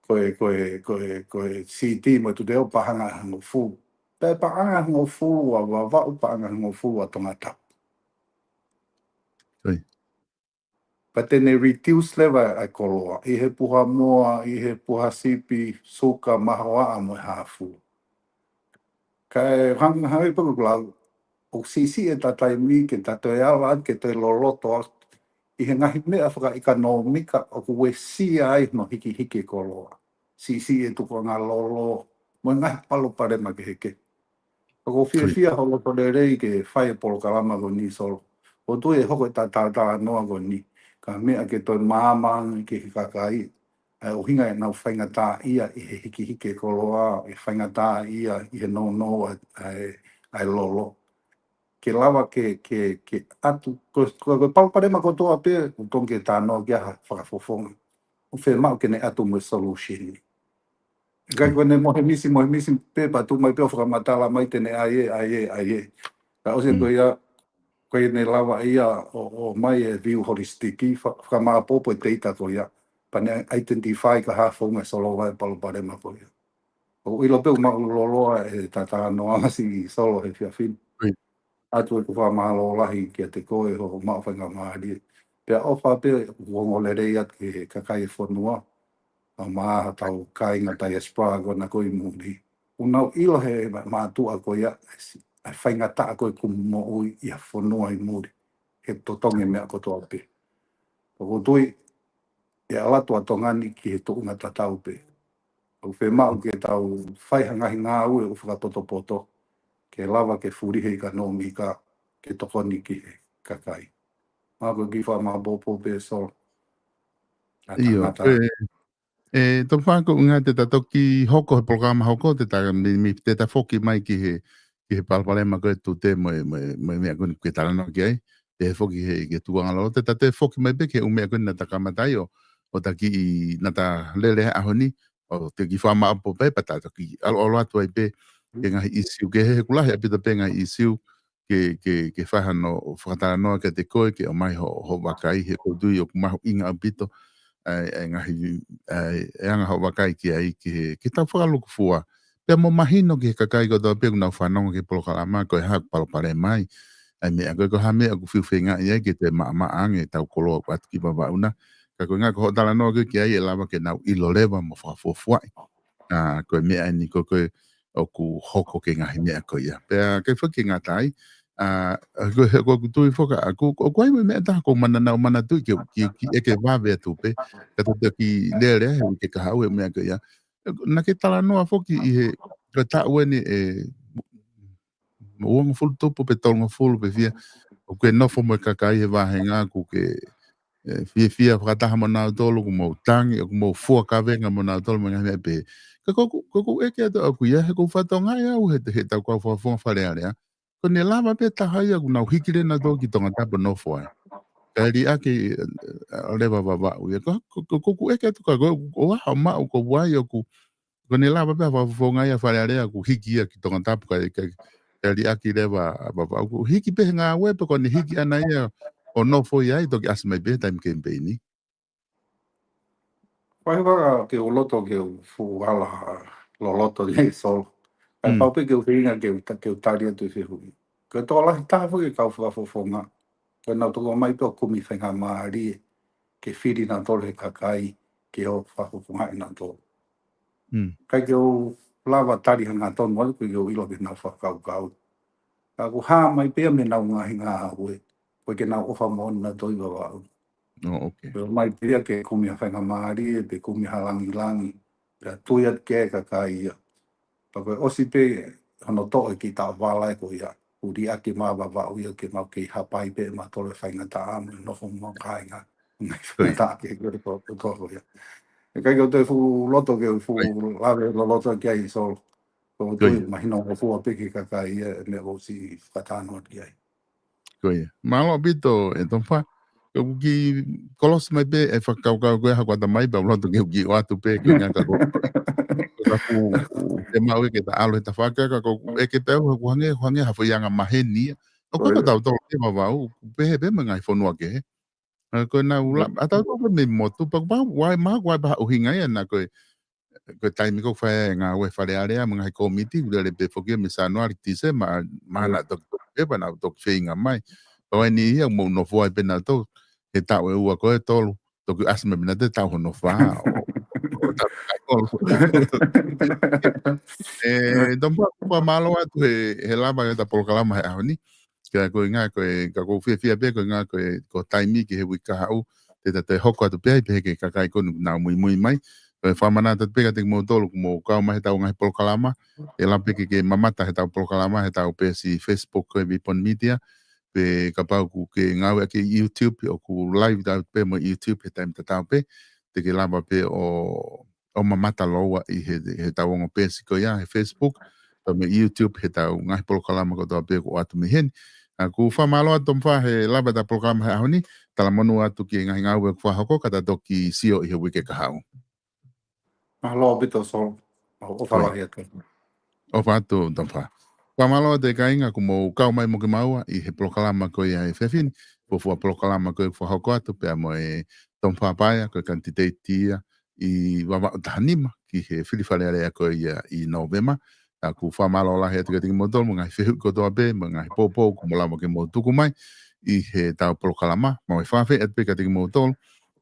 ko e, ko e, ko e, ko e CD mo e tute ʻoku paʻanga ʻe hongofulu. Pea paʻanga ʻe hongofulu ʻa Vavaʻu, paʻanga ʻe hongofulu ʻa Tongatapu. Pea te ne reduce leva ʻa e koloa, ʻi he puha moa, ʻi he puha sipi, suka, mahoaʻa mo e hā fua. Kae hang-, hangē pē ko ʻeku lau, ʻoku siʻisiʻi ʻeta taimi ke ta toe ala atu ke toe loloto atu ʻi he ngaahi meʻa fakaʻekonōmika ʻoku uesia ai hono hikihiki e koloa. Siʻisiʻi e tukuʻanga lolo, mo e ngaahi palopalema kehekehe. ʻOku ou fiefia hoʻo loto lelei ke fai e polokalama ko eni Solo. ʻOku ou tui ʻe hoko ʻeta talatalanoa ko eni Ka meʻa ke toe maama ange ki he kakai, ʻa e ʻuhinga ʻenau faingataʻaʻia ʻi he hikihiki e koloa, ʻi he faingataʻaʻia ʻi he nounou ʻa, ʻa e, ʻa e lolo. Ke lava ke, ke, ke ʻatu, ko, ko, ko e palopalema kotoa pē, ʻoku totonu ke talanoa ki ai ha fakafofonga. ʻOku fiemaʻu ke ne ʻatu mo e solution. ʻIkai ko ʻene mohe misi, mohe misi pē pea tuʻu mai pē ʻo fakamatala mai te ne ʻai ē, ʻai ē, ʻai ē. Ka ʻosi ko ia, ko ia ne lava ia ʻo, ʻo mai e view holistic, fa-, fakamāʻopoʻopo e data ko ia. Pea ne identify ka ha founga solova e palopalema ko ia. ʻOku ʻilo pē ʻoku maʻu loloa e talanoa ʻa Siʻi Solo he efiafi ni. ʻOatu ʻeku fakamālō lahi kiate koe hoʻo maʻu faingamālie. Pea ʻofa pē ʻoku ongo lelei atu ki he kakai e fonua. ʻA maʻa hotau kāinga diaspora ko ena ko ē ʻi muli. ʻOku nau ʻilo he ma-, mātuʻa ko ia, ʻa e faingataʻa ko ē ʻoku moʻui ʻi ha fonua ʻi muli. He totongi meʻa kotoa pē. ʻOku ou tui, ʻe ʻalu atu ʻa Tonga ni ki he tuʻunga tatau pē. ʻOku fiemaʻu ke tau fai ha ngaahi ngāue ʻoku fakapotopoto, ke lava ke fulihi e ʻekonōmika, ke tokoni ki he kakai. Mā ko e kiʻi fakamāʻopoʻopo pē Solo. ʻA ʻIo, tangata. ʻE, ʻe, Tongifā, ko e ʻuhinga te ta toki hoko he polokalama hoko, te ta mi, mi, te ta foki mai ki he, ki he palopalema ko e tute mo e, mo e, mo e meʻa ko eni ke talanoa ki ai, te he foki he, ke tuanga lolo, te ta toe foki mai pē ki he ʻū meʻa ko eni naʻa ta kamata ai ʻo, ʻo ta kiʻi, naʻa ta lele he ʻaho ni, ʻo te kiʻi fakamāʻopoʻopo pē, pea ta toki ʻalu, ʻalu atu ai pē, ki he ngaahi ʻīsiu kehe, he ʻoku lahi ʻaupito pē ngaahi ʻīsiu, ke, ke, ke fai hano fakatalanoa kiate koe, ke ʻomai ho, ho vakai, he ʻoku ou tui ʻoku mahuʻinga ʻaupito, ʻa e, ʻa e ngaahi, ʻa e, ʻa e anga ho vakai ki ai, ki he, ke tau fakalūkufua. Pea mo mahino ki he kakai kotoa pē ʻoku nau fanongo ki he polokalama, ko e hā ʻoku palopalema ai. ʻA e meʻa ko ē, ko e hā e meʻa ʻoku fiu feingaʻi ai ke toe maʻamaʻa ange ʻetau koloa ʻoku ʻatu ki Vavaʻu na. Ka ko e ʻuhinga ko hoʻo talanoa ko ē ki ai ʻe lava ke nau ʻilo leva mo fakafuofuaʻi. ʻA, ko e meʻa eni ko ē ko ē ʻoku hoko ki he ngaahi meʻa ko ia. Pea ʻikai foki ke ngata ai, ʻa, ko e, ko ʻeku tui foki ʻaʻaku, ʻoku ʻi ai mo e meʻa ʻe taha ʻoku ou manatu, manatuʻi ke, ke, ke ʻeke vave atu pē, ka te u toki lele he uike kahaʻu he meʻa ko ia. Naʻa ke talanoa foki ʻi he, ko e taʻu eni ʻe uongofulu tupu pe tolungofulu pe fiha, ʻoku ke nofo mo e kakai he vāhenga, ʻoku ke, ʻe, fiefia fakataha mo nautolu, ʻoku mou tangi, ʻoku mou fua kavenga mo nautolu, mo e ngaahi meʻa pehē. Ka ko ʻeku, ko ʻeku ʻeke atu ʻaʻaku ia, he ʻoku ou fakatokangaʻi au he, he ʻetau kau fakafofonga Fale Alea, ko ʻene lava pē taha ia ʻoku nau hiki leva nautolu ki Tongatapu ʻo nofo ai. Kae liʻaki, ʻe, ʻe, leva Vavaʻu ia. Ko, ko, ko, ko ʻeku ʻeke atu ka ko, ko, ko e hā hoʻo maʻu ko e ʻuhinga ʻoku, ko ʻene lava pē ha fakafofonga ia Fale Alea ʻoku hiki ia ki Tongatapu kae, kae, kae liʻaki leva Vavaʻu. ʻOku hiki pē he ngāue pe ko ʻene hiki ʻana ia ʻo nofo ia ai toki ʻasi mai pē he taimi kemipeini. Ko e hā ke u loto ke u fuʻu ala loloto nei Solo. ʻAi Mm. pau pē ke u feinga ke u ta-, ke u tali atu e fehuʻi. Ko e tokolahi taha foki e kau fakafofonga, ko ʻenau toko mai pē ʻo kumi faingamālie ke fili nautolu he kakai ke ō fakafofongaʻi nautolu. Mm. ʻIkai ke u lava tali hangatonu atu, ʻikai ke u ʻilo ki heʻenau fakakaukau. Ka ʻoku hā mai pē ia mei heʻenau ngaahi ngāue, ʻoku ʻikai ke nau ʻofa moʻoni nautolu ʻi Vavaʻu. Oh, okay. Pea ō mai pē ia ke kumi ha faingamālie, pe kumi ha langilangi, pea tui atu ki ai e kakai ia. Pea ko e ʻosi pē hono toʻo e kiʻi taʻovala ē ko ia, ʻoku liʻaki mai Vavaʻu ia ke mau kei hapai pē mautolu e faingataʻa mo e nofo mo e kāinga. Ngaahi Ko ia. faingataʻa kehekehe ko, ko, ko ia. ʻIkai ke u toe fuʻu loto ke u fuʻu Right. lave loloto ki ai Solo. Ko Ko tui ia. mahino ngofua pē ki he kakai ia e meʻa ʻoku ou siʻi fakatalanoa ki ai. Ko ia. Mālō ʻaupito ē Tongifā. Ko ʻeku kiʻi kolosi mai pē e fakakaukau ko ē haʻaku ʻatamai pea u loto ke u kiʻi ʻoatu pē ko e ʻuhinga ka ko, ka ʻoku, ʻoku fiemaʻu ke ta ʻalu he tafaʻaki ka ko ʻeku ʻeke pē au ʻoku hangē, ʻoku hangē ha foʻi anga maheni ia. ʻOku Ko ʻikai ia. ko tautolu pē Vavaʻu, ʻoku pehē pē mo e ngaahi fonua kehe. ʻA, ko ʻenau la-, Mm. ʻa tautolu pē mei motu, pea ʻoku pau, ʻoku ʻi ai, mahalo ʻoku ʻi ai pē ha ʻuhinga ia naʻa ko e, ko e taimi ko ē ʻoku fai ai e ngāue Fale Alea mo e ngaahi kōmiti, ʻoku lele pē foki ia mei Sānuali ki Tīsema, mahalo Mm. naʻa toki toki pē pea naʻa toki feinga mai. Pea ʻi ai e niʻihi ia ʻoku mou nofo ai pē nautolu, he taʻu ʻe ua ko ē tolu, toki ʻasi mai pē nautolu he taʻu hono fā, ʻo, ʻo taʻu ʻe tolu. ʻE, Tongifā, fakamālō atu he, he lava ʻetau polokalama he ʻaho ni. Ka ko e ʻuhinga ko e, ka ʻoku ou fiefia pē ko e ʻuhinga ko e, ko e taimi ki he uike kahaʻu, te ta toe hoko atu pē ai pehē ki he kakai ko eni ʻoku nau muimui mai. Ko e fakamanatu atu pē kiate kimoutolu ʻoku mou kau mai heʻetau ngaahi polokalama, ʻe lava pē ke, ke mamata heʻetau polokalama, heʻetau peesi Facebook ko e Vipon Media, pē kapau ʻoku ke ngāueʻaki ʻa e YouTube, ʻoku live atu pē mo e YouTube he taimi tatau pē, te ke lava pē ʻo, ʻo mamata lōua ʻi he, he ʻetau ongo peesi ko ia he Facebook, pea mo e YouTube he ʻetau ngaahi polokalama kotoa pē ʻoku ʻoatu mei heni. ʻOku fakamālō atu Tomifa he lava ʻetau polokalama he ʻaho ni, talamonū atu ki he ngaahi ngāue ʻoku fakahoko ka ta toki sio ʻi he uike kahaʻu. Mālō ʻaupito Solo. ʻOfa lahi atu. ʻOfa atu Tomifa. Fakamālō atu e kāinga kuo mou kau mai mo kimaua ʻi he polokalama ko ia he efiafi ni. Fuofua polokalama ko ia ʻoku fakahoko atu pea mo e Tomifa Paea ko e kanititeiti ia ʻi Vavaʻu taha nima ki he fili Fale Alea ko ia ʻi Nōvema. ʻOku fakamālō lahi atu kiate kimoutolu mo e ngaahi fehuʻi kotoa pē mo e ngaahi poupou kuo mou lava ke mou tuku mai ʻi heʻetau polokalama. Mau ʻe fakaafeʻi atu pē kiate kimoutolu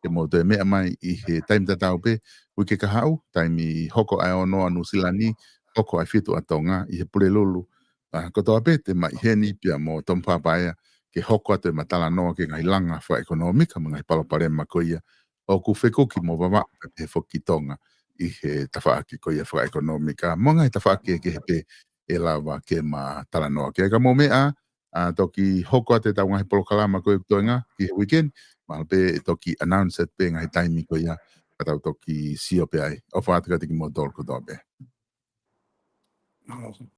ke mou toe meʻa mai ʻi he taimi tatau pē uike kahaʻu, taimi hoko ʻa e ono ʻa Nuʻusila ni, hoko ʻa e fitu ʻa Tonga ʻi he Pulelulu. ʻA, kotoa pē te mau ʻi heni pea mo Tomifa Paea ke hoko atu ʻema talanoa ki he ngaahi langa fakaʻekonōmika mo e ngaahi palopalema ko ia ʻoku fekuki mo Vavaʻu pea pehē foki ki Tonga ʻi he tafaʻaki ko ia fakaʻekonōmika mo e ngaahi tafaʻaki kehekehe pē ʻe lava ke ma talanoa ki ai. Ka mou meʻa ā, toki hoko atu ʻetau ngaahi polokalama ko ia ʻoku toenga ki he uike ni, mahalo pē ʻe toki announce atu pē ngaahi taimi ko ia ka tau toki sio pē ai. ʻOfa atu kiate kimoutolu kotoa pē.